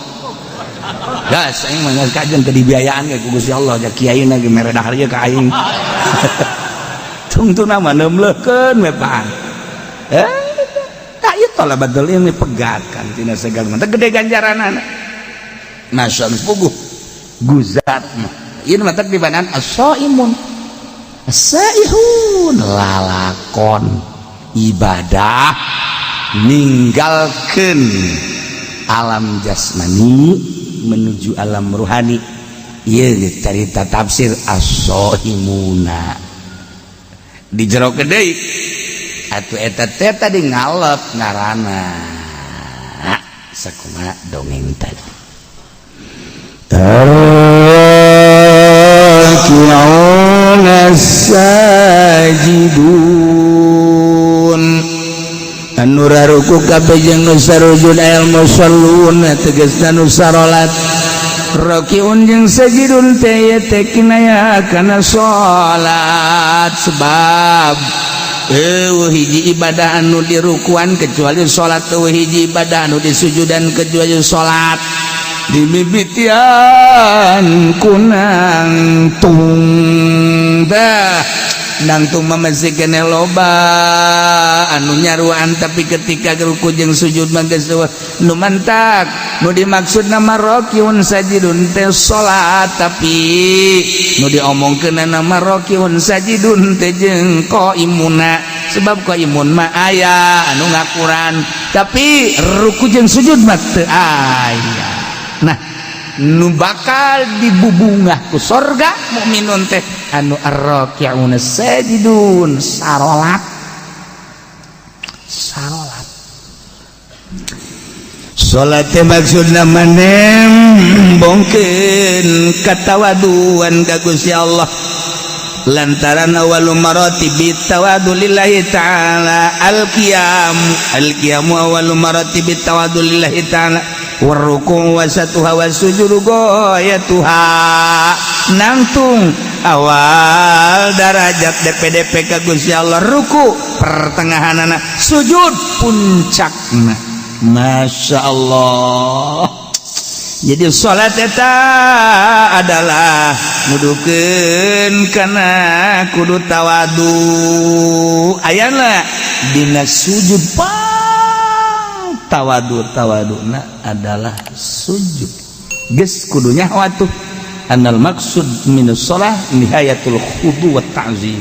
Gas aing mah geus kajen teu dibiayaan ge ku Gusti Allah, ja kiai na ge mere dahar ieu ka aing. Tungtuna mah neumleukeun we pan. Eh, tak ieu talabatul ilmi pegat kan tina segala mah gede ganjaranana. Masya Allah puguh guzat mah. Ieu mah teh dibanan as-saimun. As-saihun lalakon ibadah ninggalkeun alam jasmani menuju alam ruhani. Ieu carita tafsir as-saimuna. Di jero deui atuh eta teh tadi ngalep ngaranna sakumaha dongeng tadi. Raki'una sajidun anu raruku kabeh jeung nu sarujud al musallun tegasna nu sarolat. Rakiun jeung sajidun teh ye teh kinaya kana salat, sebab eueuh hiji ibadah anu dirukuan kecuali salat, eueuh hiji ibadah anu disujudan kecuali salat. Dimimitian kunang tung dah nangtung mah masih kene loba anu nyaruan, tapi ketika ruku jeung sujud mah geus eueuh nu mantak. Nu dimaksud nama rakiun sajidun teh salat, tapi nu diomongkeun nama rakiun sajidun teh jeung qaimuna, sebab qaimun mah aya anu ngakuran, tapi ruku jeung sujud mah teu aya. Nah, nu bakal dibubungah ku sorga mukminun teh anu arraki'una sajidun sarolat. Sarolat salat teh maksudna manembongkeun katawaduan ka Gusti Allah, lantaran awalu maratibi tawadu lillahi ta'ala al-qiyam, al-qiyamu awalu maratibi tawadu lillahi ta'ala, warruku wasatuha wasujudu goyatuha. Nangtung awal darajat DPDP ka Gusti Allah ruku, pertengahanana sujud, puncakna. Masya Allah. Jadi salat eta adalah nudukeun kana kudu tawadu. Ayana dina sujud pang tawadu, tawaduna adalah sujud. Geus kudunya watuh anal maksud minus shalah nihayatul khudu wa ta'zim.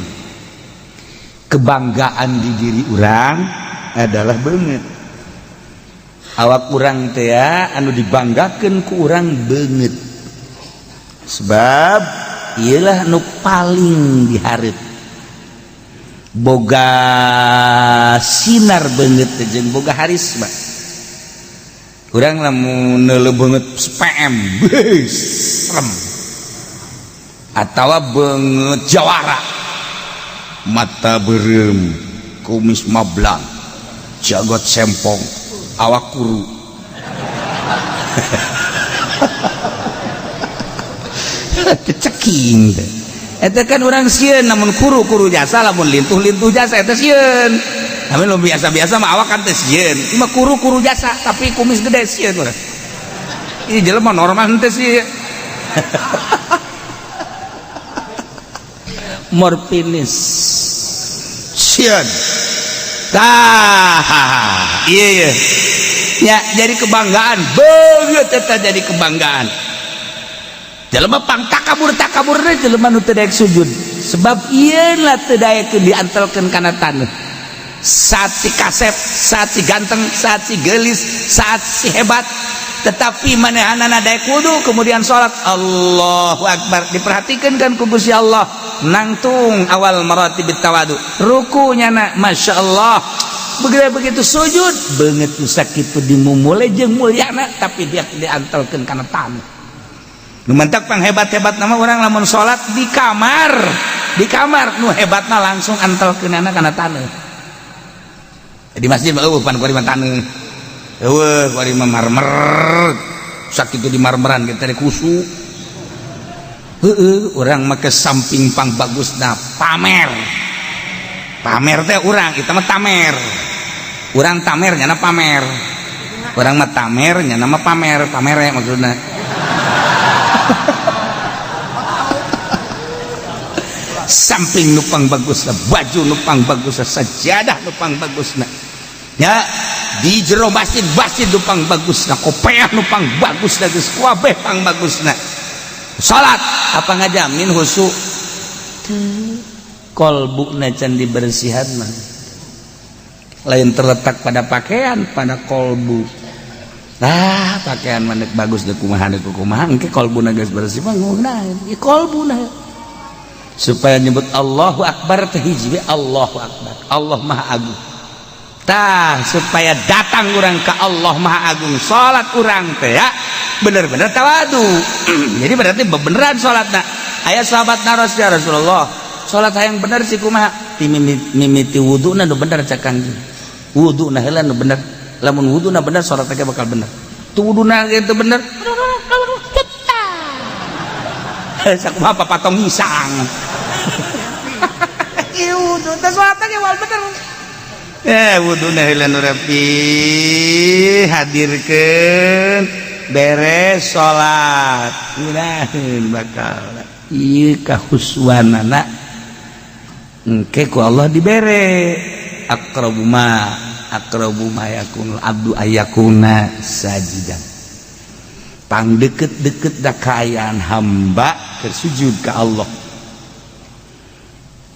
Kebanggaan di diri urang adalah banget awak urang teh anu dibanggakeun ku urang beungeut, sebab ialah nu paling dihareup boga sinar beungeut teh jeung boga harisma. Urang lamun neuleuh beungeut PM beuh serem, atawa beungeut jawara, mata beureum, kumis mablang, jagot sempong, awak kuru, ceking teh. Eta kan urang sieun namun kuru-kuru jasa, lamun lintuh-lintuh jasa eta sieun. Namun lu biasa-biasa mah awak kan teh sieun. Mah kuru-kuru jasa tapi kumis gede sieun urang. Ini jelema normal henteu sih. Morfinis sieun. Tah, iya iya. Ya, jadi kebanggaan, beungeut eta jadi kebanggaan. Jelema pang takabur takaburna jelema nu teu daek sujud. Sebab ieu lah teu daekeun diantelkeun kana taneuh. Saat si kasep, saat si ganteng, saat si geulis, saat si hebat, tetapi manehanana daek wudu kemudian salat Allahu Akbar, diperhatikan kan ku Gusti Allah. Nangtung awal maratibit tawadu, rukunya na Masya Allah, begitu begitu sujud beungeut nu sakitu dimumule jeung mulyana, tapi dia diantelkeun kana taneuh. Nu mantak pang hebat-hebat nama orang lamun salat di kamar, di kamar nu hebatna langsung antelkeunana kana taneuh. Di masjid mah eueuh pan kuari mah taneuh. Eueuh kuari mah marmer. Sakitu di marmeran ge teh khusyuk. Heeh, urang make samping pang bagusna pamer. Pamer teh urang, kita mah tamer. Urang tamer nyana pamer. Urang mah tamer nyana mah pamer, pamere maksudna. Samping nupang bagusna, baju nupang bagusna, sajadah nupang bagusna. Ya, di jero masjid masjid nupang bagusna, kopeah nupang bagusna, geus kabeh pang bagusna. Salat apa ngajamin khusyuk? Kolbuna can dibersihan mah. Lain terletak pada pakaian, pada kolbu. Nah, pakaian mah bagus deuk kumaha deuk kumaha, engke kolbuna geus bersih mah ngeunaheun. Ieu kolbuna. Supaya nyebut Allahu Akbar teh hiji we Allahu Akbar. Allah Maha Agung. Tah supaya datang urang ke Allah Maha Agung, salat urang teh ya bener-bener tawadu. Jadi berarti beneran salatna. Aya sahabat naros ya Rasulullah, salat hayang bener sih kumaha? Ti mimiti wuduna nu bener cak Kangjeng. Wuduna heula nu bener. Lamun wuduna bener salat teh bakal bener. Tu wuduna kitu bener. Sakumaha papatong hisang. Ieu wudu teh salat teh moal bener. Wuduna heula nu rapi hadirkeun beres salat. Ngeunaheun bakal. Ieu kahuswanana engke ku Allah dibere aqrabu ma yakunul abdu ayakuna sajidan. Pang deket-deket da kaayaan hamba keur sujud ka Allah.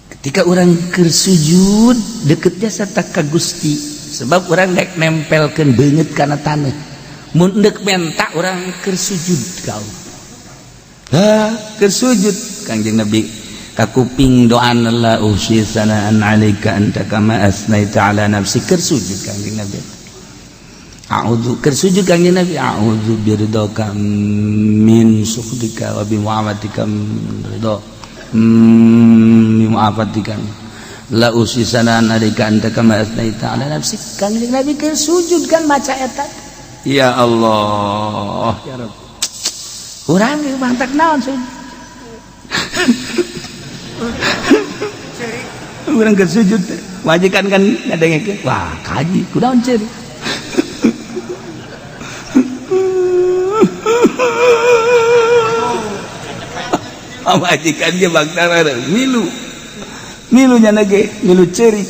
Ketika orang keur sujud deket jasa ka Gusti, sebab orang dek nempelkeun beungeut kana taneuh. Mun deuk menta urang keur sujud ka Allah. Ha, keur sujud Kangjeng Nabi kakuping doana la uhsi sanaan alaika anta kama asnaita ala nafsi keur sujud Kangjeng Nabi. A'udzu keur sujud Kangjeng Nabi a'udzu biridhaka min sukhtika wa bi mu'afatika min ridha min mu'afatika la uhsi sanaan alaika anta kama asnaita ala nafsi. Kangjeng Nabi keur sujud kan maca eta. Ya Allah ya Rabb. Urang ieu mantak naon sujud. Urang keur sujud majikan kan ngadengekeun wah kaji kunaon ceurik. Pamajikan ge bangtara milu. Milu nya ge milu ceurik.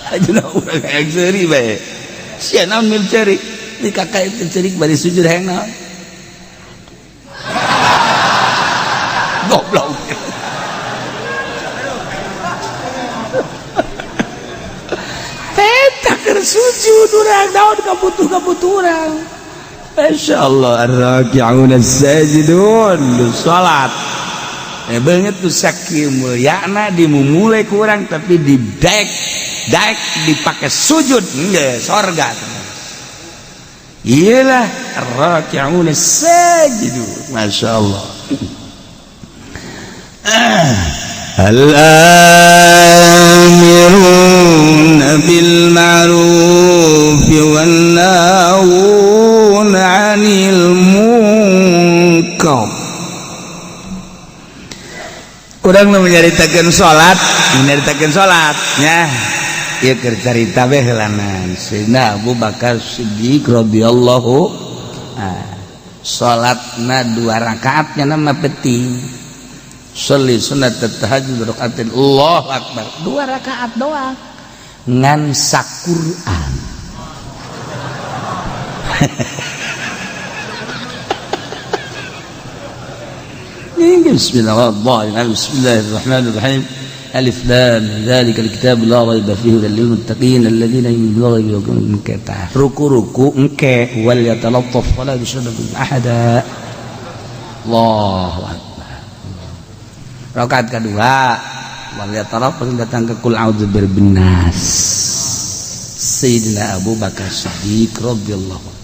Ajeuna urang hayang seuri bae. Sia naon milu ceurik? Di kakak itu ceurik bari sujud hayang naon? Goblok. Sujud urang naon kabutuh-kabutuh urang. Masyaallah ar-raki'un as-sajidun salat. Beungeut tu sakieu mulyana dimumule ku urang tapi didaek daek dipake sujud geus sorga. Iyalah ar-raki'un as-sajidun. Masyaallah. Al-amiruna bil ma'ruf wan nahuna 'anil munkar. Urang nu nyaritakeun salat, nyaritakeun salat nya. Ieu keur carita we heulanan. Sayyidina Abu Bakar Siddiq radhiyallahu salatna 2 rakaat nya mah penting. Sholli sunat tahajud rakaatin Allahu akbar 2 rakaat doang ngan saquran. Bismillahirrahmanirrahim. Bismillahirrahmanirrahim. Alif lam dzalikal kitab la raiba fihi hudal lil muttaqin alladzina yu'minuna bil ghaibi wa yuqimuna ruku-ruku engke wal yatalattaf wala yushriku ahada. Allahu akbar. Rakaat kedua wal yatalattaf datang ke kul a'udzu birabbin nas. Sayyidina Abu Bakar Siddiq radhiyallahu anhu.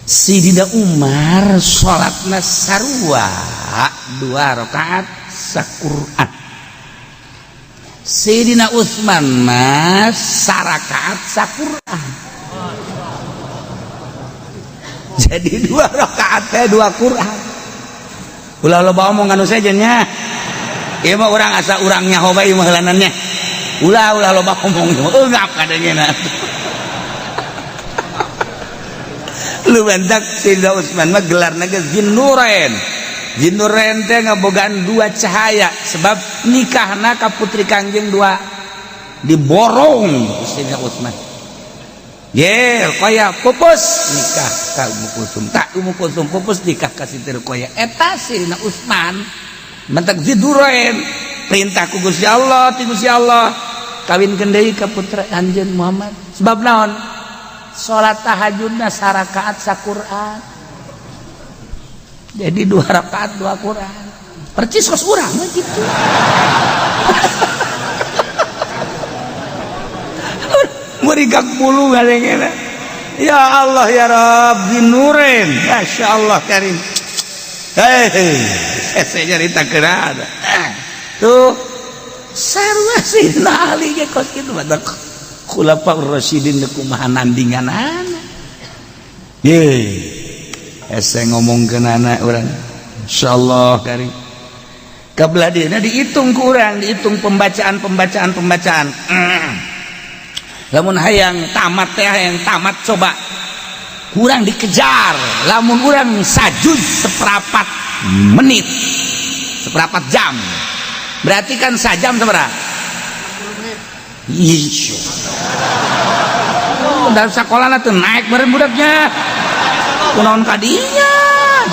Sayyidina Umar salatna sarua 2 rakaat saquran. Sayyidina Utsman mah sarakaat saquran. Jadi 2 rakaat teh 2 Quran. Ulah loba omong anu sejennya. Ieu mah urang asa urang nyaho bae mah heulanannya. Ulah ulah loba ngomong eungap kadangena. Lu bentak Sayyidina Utsman mah gelarna ge Zinnurain. Zinnurain teh ngabogaan 2 cahaya sebab nikahna ka putri Kangjeng 2 diborong Sayyidina Utsman. Ye, Ruqayyah pupus nikah ka Ummu Kulsum. Tak Ummu Kulsum pupus nikah ka Siti Ruqayyah. Eta Sayyidina Utsman mentak Zinnurain perintah ku Gusti Allah, ti Gusti Allah kawinkeun deui ka putra anjeun Muhammad. Sebab naon? Salat tahajudna sarakaat saquran. Jadi 2 rakaat 2 Quran. Percis kos urang mah kitu. Merigak bulu ngadengena. Ya Allah ya Rabb Zinnurain. Masya Allah karim. Hei, saya nyarita keun. Tuh sarua Sayyidina Ali ge kos kitu badak. Khulafaur Rasyidin kumaha nandinganana. Ye, hese ngomongkeun anak urang. Insyaallah karim. Kabelah dieuna dihitung ku urang, dihitung pembacaan. Lamun hayang tamat teh hayang tamat coba kurang dikejar. Lamun urang sajud seperempat menit, seperempat jam. Berarti kan sajam sabaraha? Isu. Dalam sekolah tuh naik bareng budaknya. Kunaon kadinya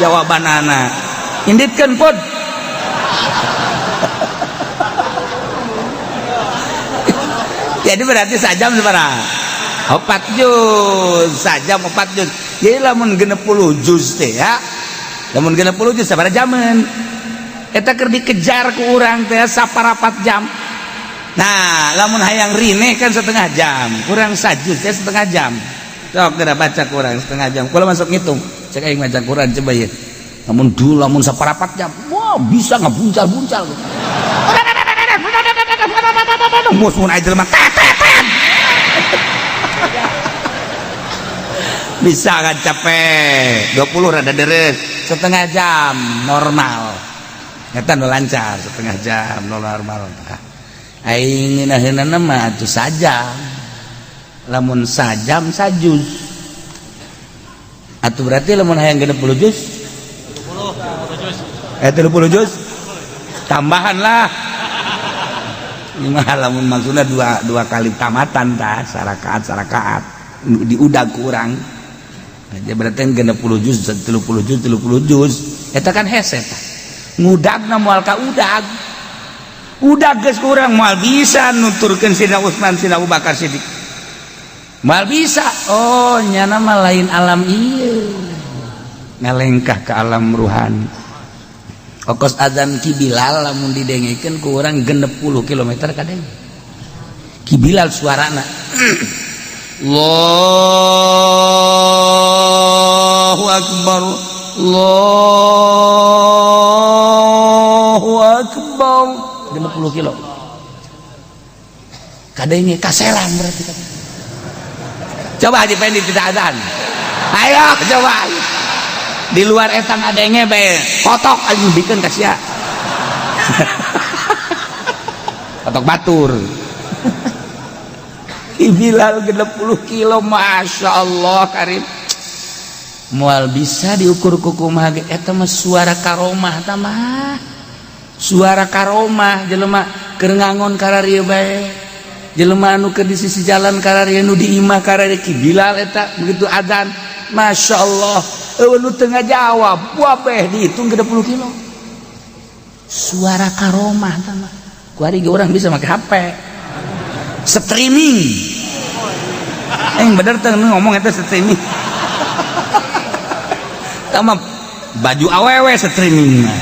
jawabanana. Inditkeun pod. Jadi berarti sajam sabaraha? 4 juz, sajam 4 juz. Jadi lamun 60 juz teh ya. Lamun 60 juz sabaraha jaman? Eta keur dikejar ku urang teh saparapat jam. Nah, lamun hayang rine kan setengah jam, kurang sajuz teh setengah jam. Sok geura baca kurang setengah jam. Kula masuk ngitung, cek aing maca Quran coba ya. Lamun dulu lamun saparapat jam, wah bisa ngabuncal-buncal. Mus mun aya jelema tet tet tet. Bisa kan capek. 20 rada deres, setengah jam normal. Eta nu lancar setengah jam normal. Aing ngeunaheunana mah atuh sajam. Lamun sajam sajuz. Atuh berarti lamun hayang 60 juz? 30 juz. Tambahan lah. Ini mah lamun maksudna dua kali tamatan tah sarakaat diudag ku urang. Nah, berarti 60 juz, 30 juz, 30 juz. Eta kan hese tah. Ngudagna moal ka udag. Udah geus kurang moal bisa nuturkeun Sidna Utsman Sidna Abu Bakar Siddiq. Moal bisa. Oh, nyana mah lain alam ieu. Ngalengkah ke alam ruhani. Okos azan Ki Bilal lamun didengekeun ku urang 60 km kadeng. Ki Bilal suarana. Allahu akbar. Allahu akbar. 60 kilo kadenge kaselang berarti. Coba Haji Pendi tidak azan, ayo coba di luar etang adenge bae kotok aing bikeun ka sia. Kotok batur. Bilal 60 kilo, Masya Allah karim. Moal bisa diukur kukumaha ge eta mah suara karomah ta mah. Suara karomah jelema keur ngangon kararieu bae, jelema anu keur di sisi jalan kararieu, nu di imah kararieu. Ki Bilal eta begitu adzan, Masya Allah, eueuh nu teu ngajawab wabeh dihitung 60 kilo. Suara karomah ta mah. Ku ari ge urang bisa make HP streaming. Bener teh ngomong eta streaming. Tama baju awewe streaming mah.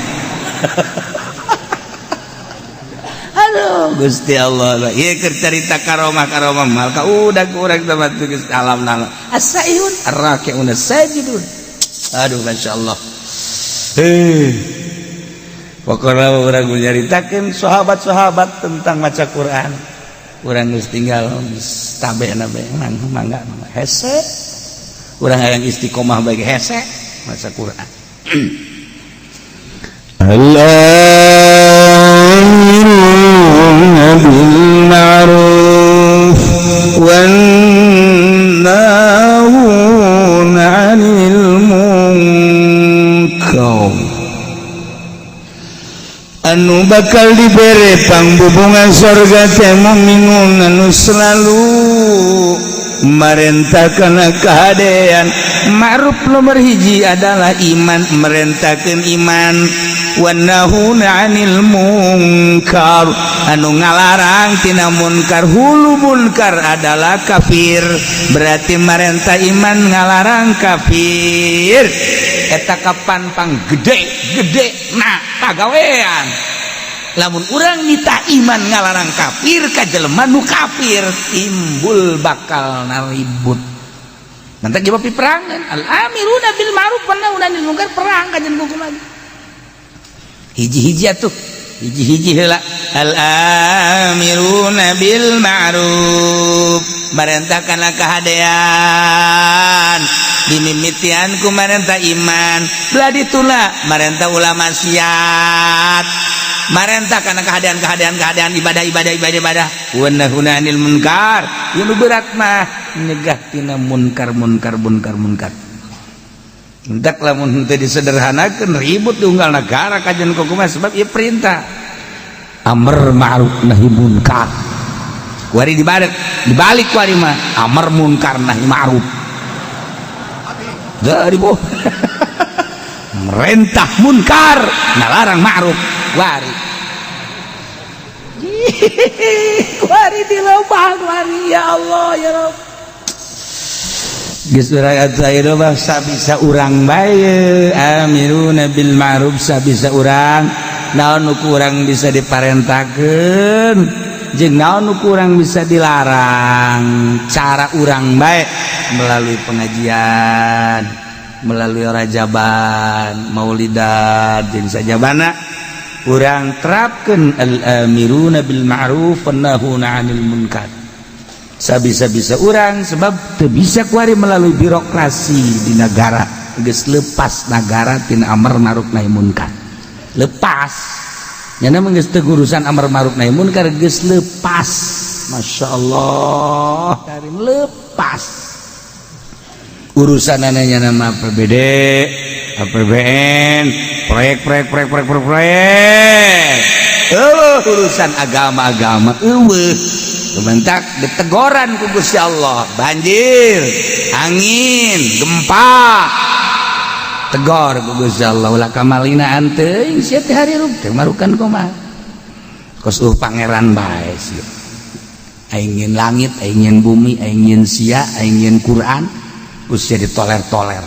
Aduh Gusti Allah, ieu keur carita karomah-karomah mal ka udah kurang sama Gusti alam nala. As-saihun ar-raki'un sajidun. Aduh masyaallah. Heh. Pokoknya urang nyaritakeun sahabat-sahabat tentang maca Quran. Urang geus tinggal tabe nabe mangga mangga hese. Urang hayang istiqomah bagi hese maca Quran. الآمرون بالمعروف والناهون عن المنكر anu bakal dibere pangbubungan sorga teh mukminun anu selalu merentahkan kehadean. Ma'ruf nomor hiji adalah iman, merentahkan iman. Wannahuna 'anil munkar, anu ngalarang tina munkar. Hulu munkar adalah kafir, berarti marentah iman, ngalarang kafir. Eta kapan pang gede gede nah pagawean lamun urang nitah iman, ngalarang kafir ka jelema nu kafir, timbul bakal naribut. Nanti jawab peperangan. Al amiruna bil ma'ruf wan nahuna 'anil munkar, perang kajian hukum lagi hiji-hiji atuh, hiji-hiji heula. Al amiruna bil ma'ruf, marentahkanlah kehadean, dimimitian ku marentah iman. Belah dituna marentah ulah maksiat, marentah karena kehadean, kehadean, kehadean, ibadah, ibadah, ibadah, ibadah. Wa nahuna 'anil munkar, nu berat mah nyegah tina munkar, munkar, munkar, munkar. Hendak lamun henteu disederhanakeun, ribut tunggal negara kajian kumaha, sebab ieu perintah amar ma'ruf nahi munkar. Kuari dibalik, dibalik kuari mah amar munkar nahi ma'ruf. Dari boh merentah munkar, ngalarang ma'ruf. Wari kuari di lembah kuari, ya Allah, ya Rabb. Geus rakyat saya mah sabisa urang bae amiruna bil ma'ruf, sabisa urang naon nu kurang bisa diparentakeun jeung naon nu kurang bisa dilarang, cara urang bae melalui pengajian, melalui rajaban, maulidan, jeung sajabana urang terapkeun al amiruna bil ma'ruf wan nahuna 'anil munkar sabisa-bisa urang, sebab teu bisa kuari melalui birokrasi di negara. Geus lepas negara tina amar ma'ruf nahi munkar, lepas nyana mah, geus teu urusan amar ma'ruf nahi munkar, geus lepas. Masya Allah, karim, lepas urusan ananya nama APBD, APBN, proyek, proyek, proyek, proyek, proyek, proyek. Oh, urusan agama-agama eueuh. Kementak ditegoran ku Gusti Allah, banjir, angin, gempa, tegor ku Gusti Allah, ulah kamalinaan teuing sia teh, harirup teh marukan kumaha kos pangeran bae sia. Aing nyieun langit, aing nyieun bumi, aing nyieun sia, aing nyieun Quran, ku sia ditoler-toler.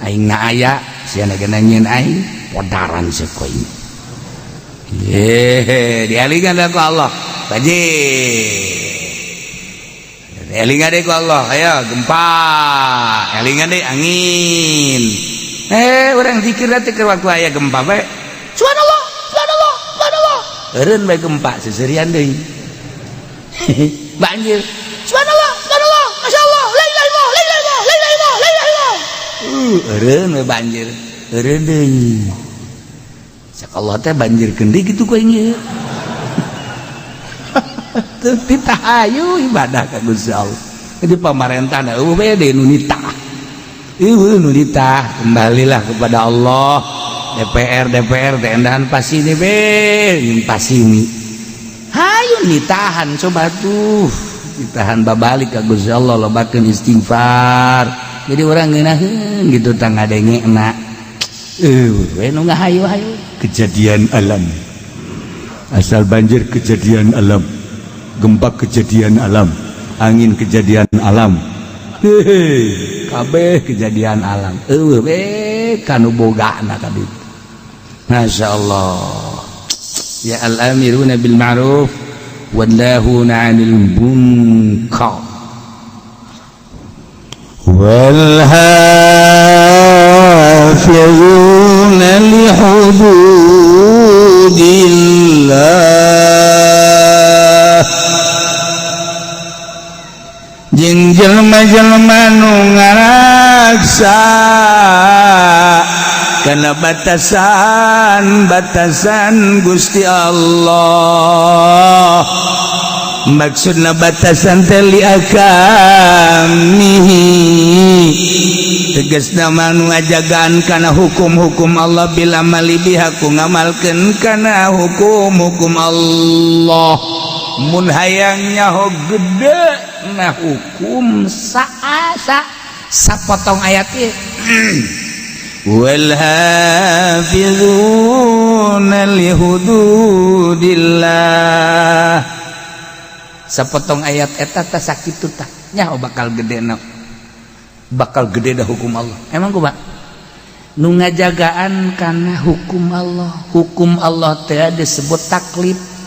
Aing na aya, sia na nyieun aing, podaran sia ku aing. Ye, dialingan ku Allah banjir, elingan deh ku Allah, ayo gempa, elingan deh angin. Orang zikir nanti ke waktu aya gempa bae, subhanallah, subhanallah, subhanallah, eureun bae gempa, seserian deui. Banjir, subhanallah, subhanallah, masyaallah, la ilaha illallah, la ilaha illallah, la ilaha illallah, la ilaha illallah, eureun we banjir, eureun deui. Cak Allah teh banjir deui kitu ku aing ieu. Teu ditahayu ibadah ka Gusti Allah. Jadi pamarentah eueuh we deui nu nitah. Eueuh nu nitah, kembalilah kepada Allah. DPR, DPR teh endahan pasini be, pasini. Hayu nitahan coba tuh. Ditahan babalik ka Gusti Allah, lobakeun istighfar. Jadi orang ngeunaheun gitu tah ngadengena. Eueuh we nu ngahayu-hayu. Kejadian alam, asal banjir kejadian alam, gempa kejadian alam, angin kejadian alam, hehe, kabeh kejadian alam, eueuh we kanu bogana ka ditu. Masya Allah ya. Al-amiruna bil ma'ruf wan nahuna 'anil munkar. والهادي Hafizuna li hududillah, jeung jelema-jelema nu ngaraksa kana batasan-batasan Gusti Allah. Maksudna batasan teh li ahkamihi, tegasna mah nu ngajagaan kana hukum-hukum Allah, bil amali biha, ku ngamalkeun kana hukum-hukum Allah. Mun hayang nyaho gede na hukum, saasa sapotong ayat ieu, wal hafizuna li hududillah, sapotong ayat eta tah sakitu tah nyaho bakal gede na, bakal gede dah hukum Allah. Emang kumaha nu ngajagaan kana hukum Allah? Hukum Allah teh disebut taklif.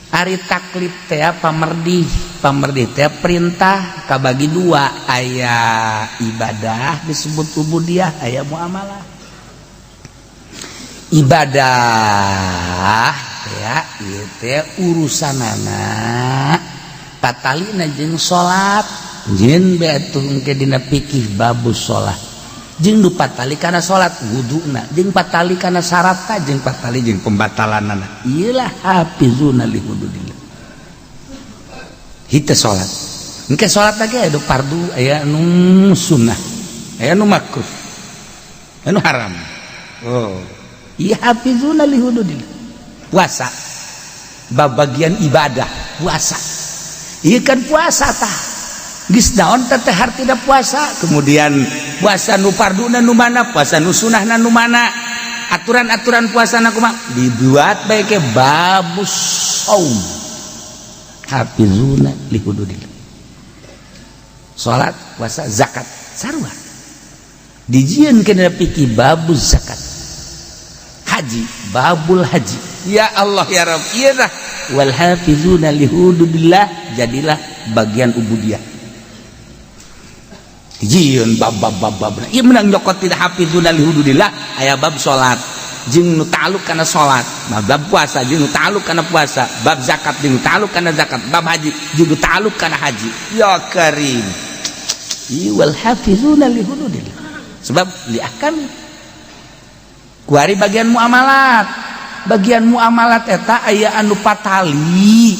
Ari taklif teh pamerdih. Pamerdih teh perintah, kabagi dua: aya ibadah disebut ubudiyah, aya muamalah. Ibadah ya ieu teh urusanana patalina jeung salat, jeung bae atuh engke dina fikih babus salat, jeung nu patali kana salat wuduna, jeung patali kana syaratna, jeung patali jeung pembatalanana. Ieu lah hafizuna li hududillah. Hita salat engke, salat lagi aya nu fardu, aya nu sunnah, aya nu makruh, aya nu haram. Oh iya, hafizuna li hududillah. Puasa, bab bagian ibadah puasa. Iya kan, puasa tah geus naon teh teh hartina puasa? Kemudian puasa nu farduna nu mana, puasa nu sunahna nu mana, aturan-aturan puasa na kumaha, dibuat bae ke babus saum. Hafizuna li hududillah. Salat, puasa, zakat sarua dijieun kana fikih babuz zakat. Haji, babul haji. Ya Allah ya Rabb, ieu tah wal hafizuna li hududillah, jadilah bagian ubudiyah. Dijieun bab bab bab bab. Ieu menang nyokot tidak hafizuna li hududillah, aya bab salat jeung nu ta'alluq kana salat, bab puasa jeung nu ta'alluq kana puasa, bab zakat jeung nu ta'alluq kana zakat, bab haji jeung nu ta'alluq kana haji. Ya Karim. Ieu wal hafizuna li hududillah, sebab li ahkam. Kuari bagian muamalat. Bagian muamalat eta aya anu patali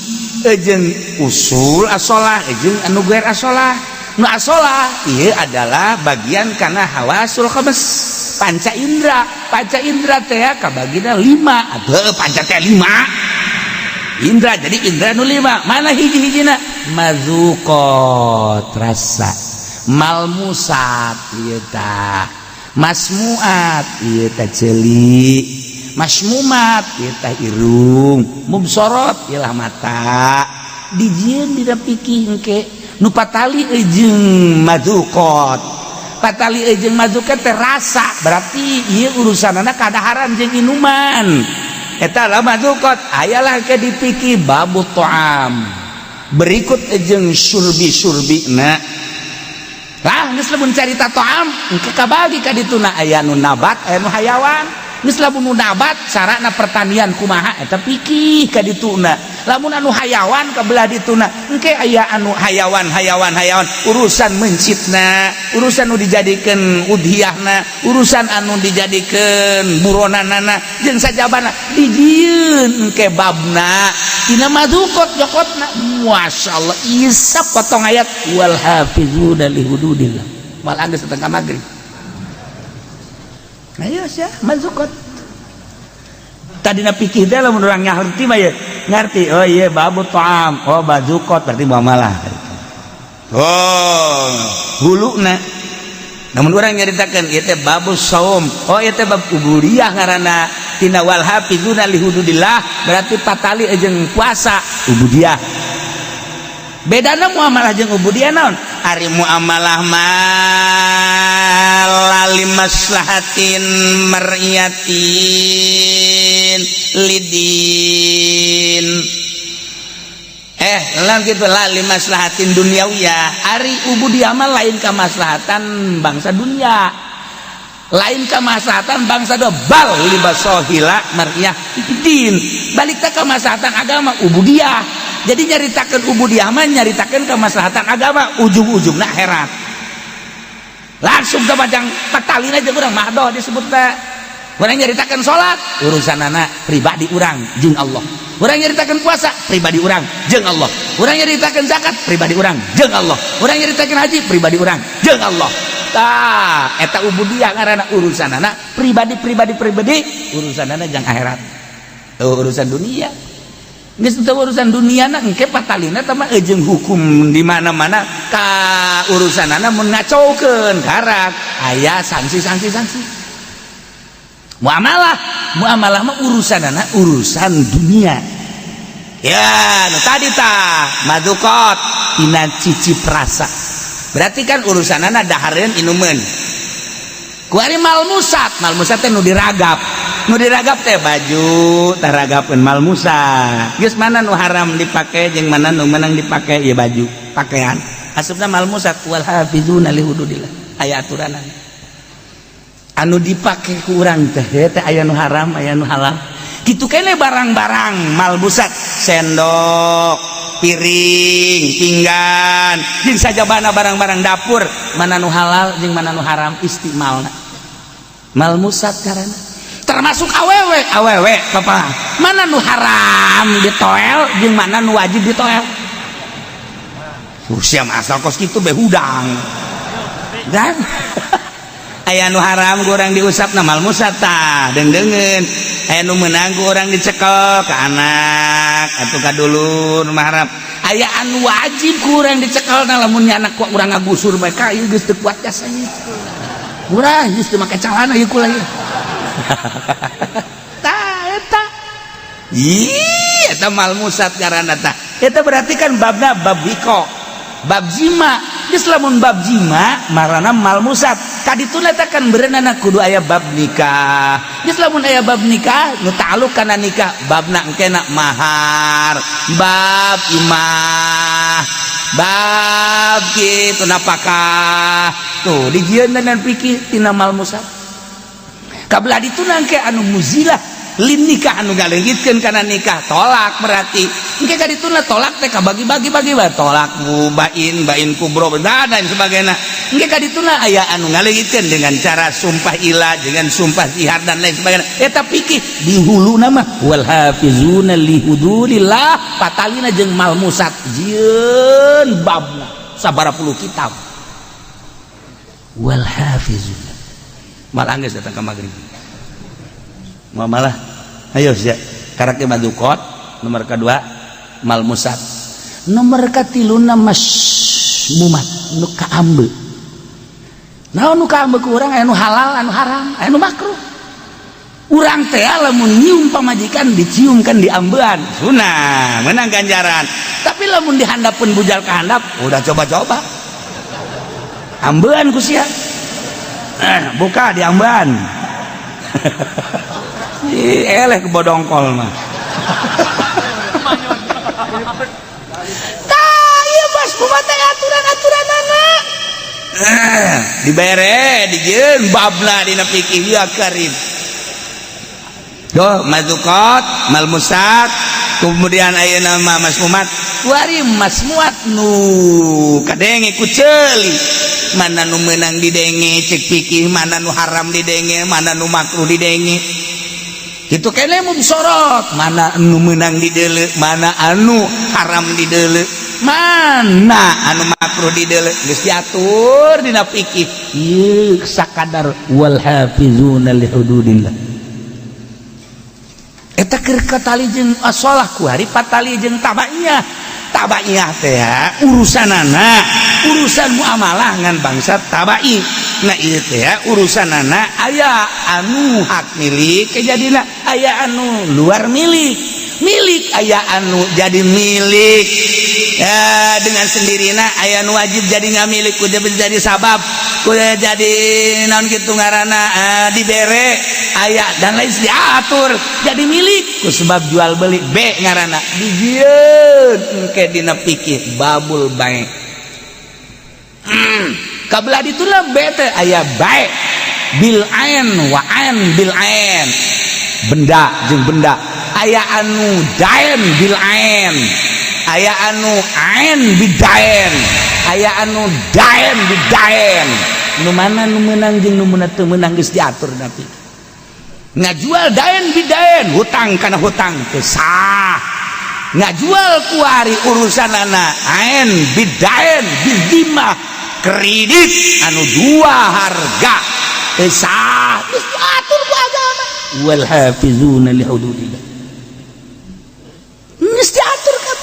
jeung usul asolah jeung anu gair asolah. Nu asolah ieu adalah bagian kana hawasul khams, panca indra. Panca indra teh kabagina lima. Atuh panca teh lima indra, jadi indra nu lima mana hiji-hijina? Mazukot, rasa, malmusat ieu tah, masmuat ieu tah ceuli, masmumat ieu tah irung, mubsorot ieu mata. Dijieun dina fikih engke nu patali jeung mazukot. Patali jeung mazukot teh rasa, berarti ieu urusanana kadaharan jeung inuman, eta lah mazukot. Ayalah ke dipikir babu to'am, berikut jeung surbi-surbi na lah. Geus lamun carita to'am engke kabagi ka dituna, aya nu nabat, aya nu hayawan. Geus lamun nu nabat carana pertanian kumaha, eta pikih ka dituna. Lamun anu hayawan ka belah dituna engke aya anu hayawan hayawan hayawan, urusan mencitna, urusan nu dijadikeun udhiyahna, urusan anu dijadikeun buronanana jeung sajabana, dijieun engke babna tina mazukot jokotna. Masyaallah, isap potong ayat wal hafizuna li hududillah, malah geus setengah maghrib. Ayo sia mazukot. Tadina pikir teh lamun urang ngarti mah ya ngarti, oh iya babu ta'am, oh mazukot berarti muamalah. Oh huluna. Namun urang nyaritakeun ieu teh babus saum, oh ieu teh bab ubudiyah ngaranna tina wal hafizuna li hududillah, berarti patali jeung puasa ubudiyah. Bedana muamalah jeung ubudiyah naon? Ari muamalah mah lali maslahatin mar'iyatin lidin, lah gitu lali maslahatin duniawiyah. Ari ubudiyah mah lain kemaslahatan bangsa dunia. Lain kemaslahatan bangsa dua, bal limasohila mar'iyah din, balik teh kemaslahatan agama, ubudiyah. Jadi nyaritakeun ubudiyah mah nyaritakeun kemaslahatan agama, ujung-ujungna akhirat. Langsung ke majang patalin aja urang mahdoh disebutna. Urang nyaritakeun salat, urusan anak pribadi urang jeung Allah. Urang nyaritakeun puasa, pribadi urang jeung Allah. Urang nyaritakeun zakat, pribadi urang jeung Allah. Urang nyaritakeun haji, pribadi urang jeung Allah. Tah, eta ubudiyah ngaranna, urusan anak pribadi, pribadi, pribadi, urusan anak jang akhirat. Oh, urusan dunia geus teu, urusan dunia na engke patalina teh mah jeung hukum di mana-mana ka urusanana. Mun ngacaukeun, karak aya sanksi, sanksi, sanksi. Muamalah, muamalah mah urusanana urusan dunia ya. Nu tadi tah madukot tina cicip rasa, berarti kan urusanana dahareun, inumeun. Kuari malmusat, malmusat teh nu diragap, nu diragap teh baju taragapeun malmusat. Geus mana nu haram dipake jeung mana nu menang dipake, ya baju, pakaian asupna malmusat. Wal hafizuna li hududillah, aya aturanana. Anu dipake ku urang teh teh aya nu haram, aya nu halal. Kitu kene barang-barang malmusat, sendok, piring, pinggan jeung sajabana barang-barang dapur, mana nu halal jeung mana nu haram istimalna, malmusat. Karena termasuk awewe, awewe papa, mana nu haram ditoel jeung mana nu wajib ditoel. Usia asal kos kitu be hudang dan aya nu haram ku urang diusap na, malmusat tah deung-deungeun. Aya nu meunang ku urang dicekel ke anak atau ka dulur mahram, aya anu wajib ku urang dicekel na. Lamun anak ku urang ngagusur bae ka ieu geus teu kuat jasanya, urang geus teu make calana ieu kula ieu. Tah, eta ih, eta malmusat ngaranna. Tah, eta berarti kan babna bab wiko, bab jima. Geus lamun bab jima marana malmusat, kadituna teh kan berenana kudu aya bab nikah. Geus lamun aya bab nikah, nu ta'alluq kana nikah, babna engkena mahar, bab imah, bab kitu napakah tuh dijieun dan fikih tina malmusat. Kabelah dituna engke anu muzilah lin nikah, anu ngaleungitkeun kana nikah, tolak. Berarti engke ka dituna tolak teh kabagi-bagi bagi bae, tolak bain, bain kubro dan lain sebagainya. Engke ka dituna aya anu ngaleungitkeun dengan cara sumpah ila, dengan sumpah zihar dan lain sebagainya. Eta fikih di hulu nama wal hafizuna li hududillah, patalina jeung malmusat, jieun babna sabaraha puluh kitab. Wal hafizuna malah geus datang ke maghrib. Malah ayo sia karakter madukot nomor kedua malmusat, nomor katiluna masmumat, nu kaambe. Naon nu kaambe ku urang? Aya nu halal, anu haram, aya nu makruh. Urang teh lamun nyium pamajikan, dicium kan diambean, sunah, menang ganjaran. Tapi lamun dihandapun bujal ke handap, udah coba-coba ambean ku sia, buka diambean. Ih, eleh ke bodongkol mah. Tah, ieu bas kumaha teh aturan-aturanana. Dibere dijieun babna dina fikih ya karim. Tuh, madukot, malmusat, kemudian ayeuna mah masmumat. Kuari masmuat nu kadenge ku ceuli. Mana nu meunang didenge cek fikih, mana nu haram didenge, mana nu makruh didenge. Kitu kene mubsorot, mana nu meunang dideuleu, mana anu haram dideuleu, mana anu makruh dideuleu, geus diatur dina fikih. Ieu sakadar wal hafizuna li hududillah. Eta keur katali jeung asolah, kuari patali jeung tabaiyah. Tabaiyah teh urusanana urusan muamalah ngan bangsa tabai. Nah, ieu teh urusanana aya anu hak milik kejadina, aya anu luar milik milik, aya anu jadi milik ya dengan sendirinya, aya nu wajib jadi nggak milik kudu jadi sabab, kudu jadi naon kitu ngaranna, dibere aya dan lain diatur jadi milik ku sebab jual beli B ngaranna, dijieun engke dina fikih babul bai. Kabelah dituna B teh aya bai. bil ain wa ain bil ain, benda jeung benda. Aya anu dain bil ain, aya anu ain bidain, aya anu dain bidain. Nu mana nu meunang jeung nu teu meunang geus diatur. Tapi ngajual dain bidain, hutang kana hutang, teu sah. Ngajual kuari urusan anak ain bidain bidimah, kredit anu dua harga, teu sah. Geus diatur ku agama. Wal hafizuna li hududillah, geus diatur kan.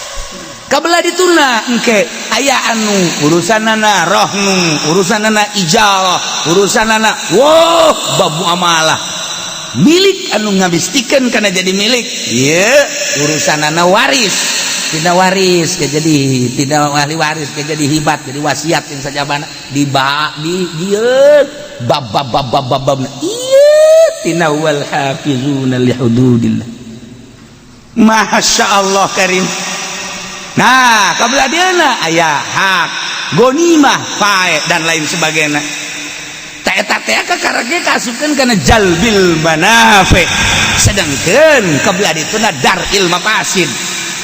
Kabelah dituna engke aya anu urusanana rohnu, urusanana ijarah, urusanana wow bab muamalah, milik anu ngabistikeun kana jadi milik ieu, urusanana waris, tidak waris ke jadi tidak ahli waris ke jadi hibat, jadi wasiat yang sajabana di ba di dieu bab bab bab bab bab bab ieu tina wal hafizuna li hududillah. Masya Allah karim. Nah, kabelah dieuna aya hak gonimah, fae, dan lain sebagainya. Tak eta teh kakarake kaasupkeun kana jalbil manafi, sedangkan kabelah dituna dar'il mafasid.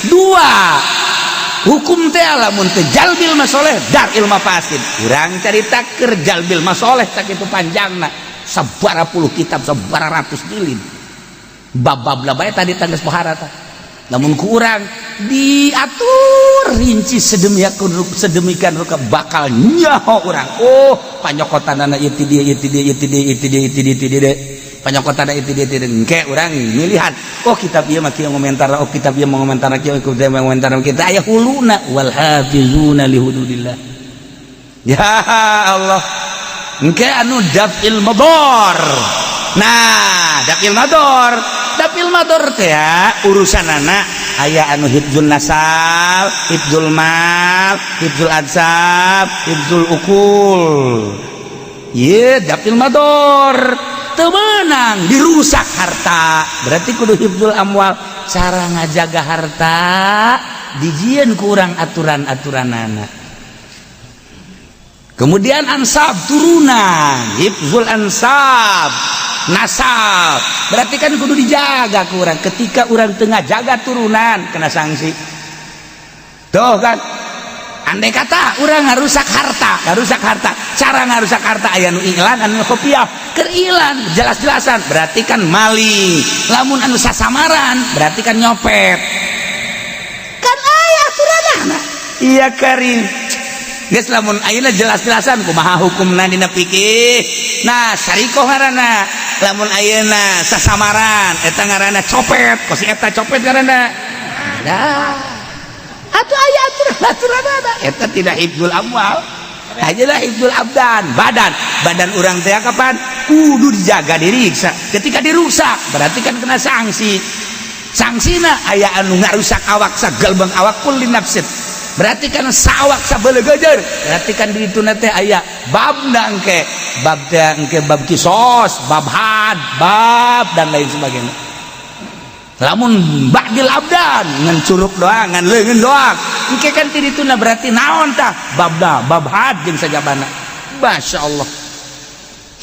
Dua hukum teh, lamun teu jalbil masoleh, dar'il mafasid. Urang carita keur jalbil masoleh sakitu panjangna, sabara puluh kitab, sabara ratus jilid, bab-bab lah bae tadi tangges pohara tah. Namun kurang diatur rinci sedemikian sedemikian rupa, bakal nyaho urang, oh, panyokotanana ieu ti dieu, ieu ti dieu, ieu ti dieu, ieu ti dieu, ieu ti dieu, ti dieu, panyokotanana ieu ti dieu, ti dieu. Engke urang milihan, oh, kitab ieu mah kieu ngomentar, oh, kitab ieu ngomentar kieu, kitab ieu ngomentar kita aya huluna. Wal hafizuna li hududillah. Ya Allah, engke anu daf'il madar. Nah, daf'il madar, daf'il madar teh urusan anak aya anu hifdzul nasab, hifdzul mal, hifdzul ansab, hifdzul ukul. Ye daf'il madar, teu meunang dirusak harta, berarti kudu hifdzul amwal. Cara ngajaga harta dijieun kurang aturan-aturanana. Kemudian ansab, turunan, hifdzul ansab, nasab, berarti kan kudu dijaga kurang. Ketika orang tengah jaga turunan, kena sanksi tuh kan. Andai kata orang ngarusak harta, ngarusak harta, cara ngarusak harta aya nu iklan, anu kopiah. Keur ilan jelas-jelasan berarti kan maling, lamun anu sasamaran berarti kan nyopet. Kan aya aturanana. Iya karim. Geus, lamun ayeuna jelas-jelasan kumaha hukumna dina fikih? Nah, sarikoh ngaranna. Lamun ayeuna sasamaran, eta ngaranna copet, kos eta copet ngaranna. Nah, atuh aya aturan-aturanana. Eta tidak hifdzul amwal. Ajalah hifdzul abdan, badan. Badan urang teh kapan kudu dijaga, diriksa. Ketika dirusak berarti kan kena sanksi. Sanksina aya anu ngarusak awak sagalbang awak, kulli nafsin, berarti kan sawak sabelegejer, berarti kan di dituna teh aya babna engke, bab teh engke bab kisos, bab had, bab dan lain sebagainya. Lamun ba'dil abdan ngan curug doang, ngan leungeun doang, engke kan ti dituna berarti naon tah babna, bab had jeung sajabana. Masya Allah,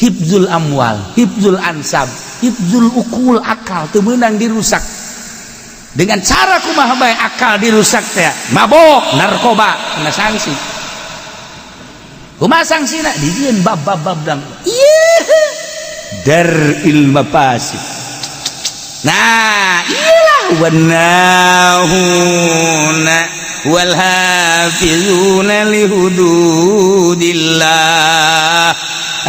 hifdzul amwal, hifdzul ansab, hifdzul ukul, akal teu meunang dirusak dengan cara kumaha bae. Akal dirusak teh mabok, narkoba, kena sanksi. Kumaha sanksina? Dijieun bab bab bab dang ieu dar'il mafasid. Nah, iyalah wanahuna wal hafizuna li hududillah,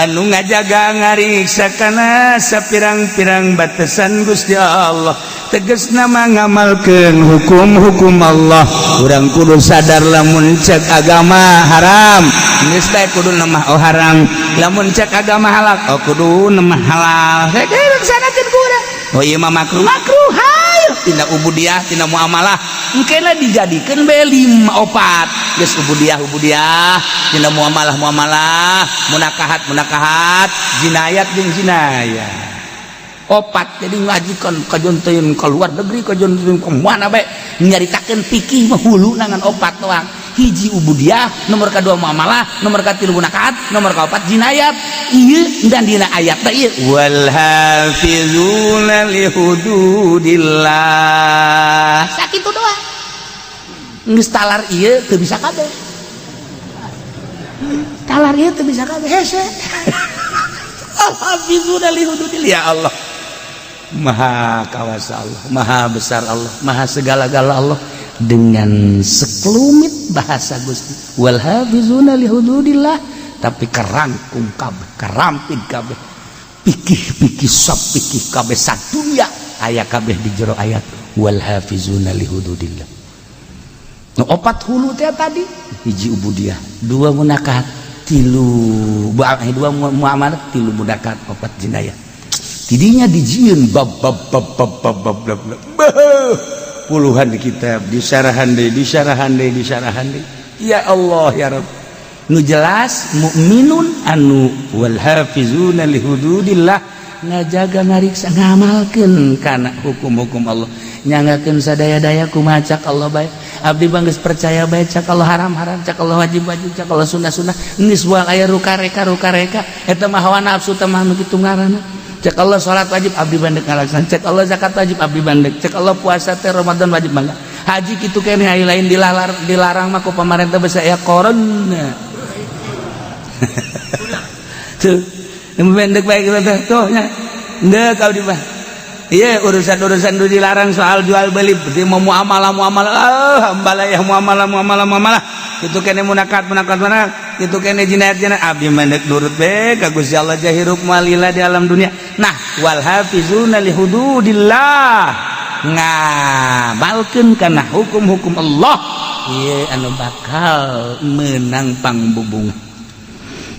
anu ngajaga ngariksa kana sapirang-pirang batasan Gusti Allah, teges nama ngamalkeun hukum-hukum Allah. Urang kudu sadar, lamun cek agama haram, geus bae kudu nama oh haram, lamun cek agama halal, oh kudu nama halal. Laksanakeun ku urang. Oh, ieu mah makruh, makruh, hayu tina ubudiah, tina muamalah. Engkena dijadikeun bae lima opat geus: ubudiah ubudiah, tina muamalah muamalah, munakahat munakahat, jinayat jeung jinayat, opat. Jadi ngajikan kajonteun ke luar negeri, kajonteun ke mana bae, nyaritakeun fikih mah hulu nangan opat doang. Hiji ubudiah, nomor kedua muamalah, nomor katilu munakahat, nomor kaopat jinayat. Ieu dan dina ayat teh ieu Wal hafizuna li hududillah. Sakitu doang. Geus talar ieu teu bisa kabeh. Talar ieu teu bisa kabeh, hese. Al hafizuna li hududillah. Ya Allah, maha kawasa Allah, maha besar Allah, maha segala-gala Allah. Dengan sekelumit bahasa Gusti wal hafizuna li hududillah, tapi kerangkum kabeh, kerampit kabeh, pikih-pikih sop pikih kabeh sadunya aya kabeh di jero ayat wal hafizuna li hududillah. Nu opat hulu teh tadi, hiji ubudiah, dua munakahat, tilu dua muamalah, tilu munakahat, opat jinayah. Tidinya dijieun bab bab bab bab bab bab bab, bab puluhan kitab disyarahan deui, disyarahan deui, disyarahan deui. Ya Allah, ya Rabb, nu jelas mukminun anu wal hafizuna li hududillah, ngajaga, ngariksa, ngamalkeun kana hukum-hukum Allah, nyanggakeun sadaya-daya kumaha cak Allah bae. Abdi bang geus percaya bae, cak Allah haram haram, cak Allah wajib wajib, cak Allah sunnah sunnah. Geus buang aya rukareka rukareka, eta mah hawa nafsu teh mah nu kitu ngaranna. Cek Allah salat wajib, abdi bandek ngalaksan. Cek Allah zakat wajib, abdi bandek. Cek Allah puasa teh Ramadan wajib, bangga. Haji kitu keneh, aya lain dilalar, dilarang mah ku pamarentah besa aya corona tuh. Pendek baik teh tuh nya, ndek abdi mah. Iya, urusan-urusan itu dilarang soal jual beli, berarti mau muamalah muamalah, ah hambalah ya muamalah muamalah muamalah itu kene, munakat munakat mana itu kene, jinayat jinayat, abdi mandek nurut be ka Gusti Allah, jahirup malila di alam dunia. Nah, wal hafizuna li hududillah, ngamalkeun kana hukum-hukum Allah, ieu anu bakal menang pangbubungan.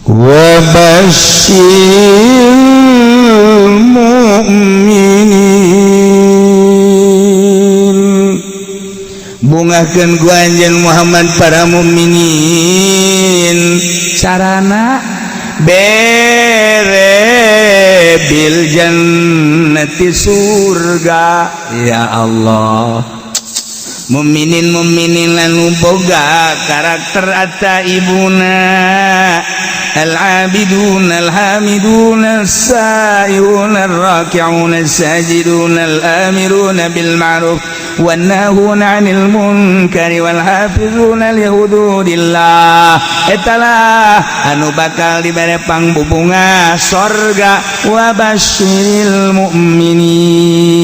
Wa basyiril mu'minin, bungahkeun ku anjeun Muhammad para mukminin. Carana? Bere bil jannati, surga. Ya Allah, mukminin mukminin anu boga karakter at-taibuna al-abidun al-hamidun as-sairun ar-raki'un as-sajidun al-amirun bil ma'ruf wan nahuna 'anil munkari wal hafizuna li hududillah, etalah anu bakal dibere pangbubunga sorga. Wa basyiril mu'minin.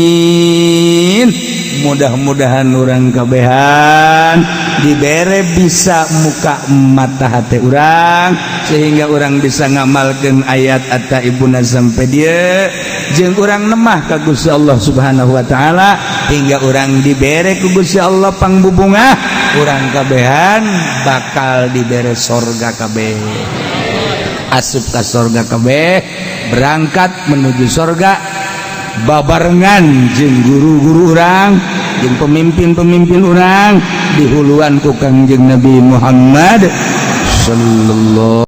Mudah-mudahan urang kabehan dibere bisa muka mata hati urang sehingga urang bisa ngamalkan ayat at-taibuna sampai dia jeung urang nemah ka Gusti Allah Subhanahu wa taala hingga urang dibere ku Gusti Allah pangbubungah. Urang kabehan bakal dibere sorga kabeh, asup ka sorga kabeh, berangkat menuju sorga babarengan jeung guru-guru urang jeung pemimpin-pemimpin urang dihuluan ku Kangjeng Nabi Muhammad sallallahu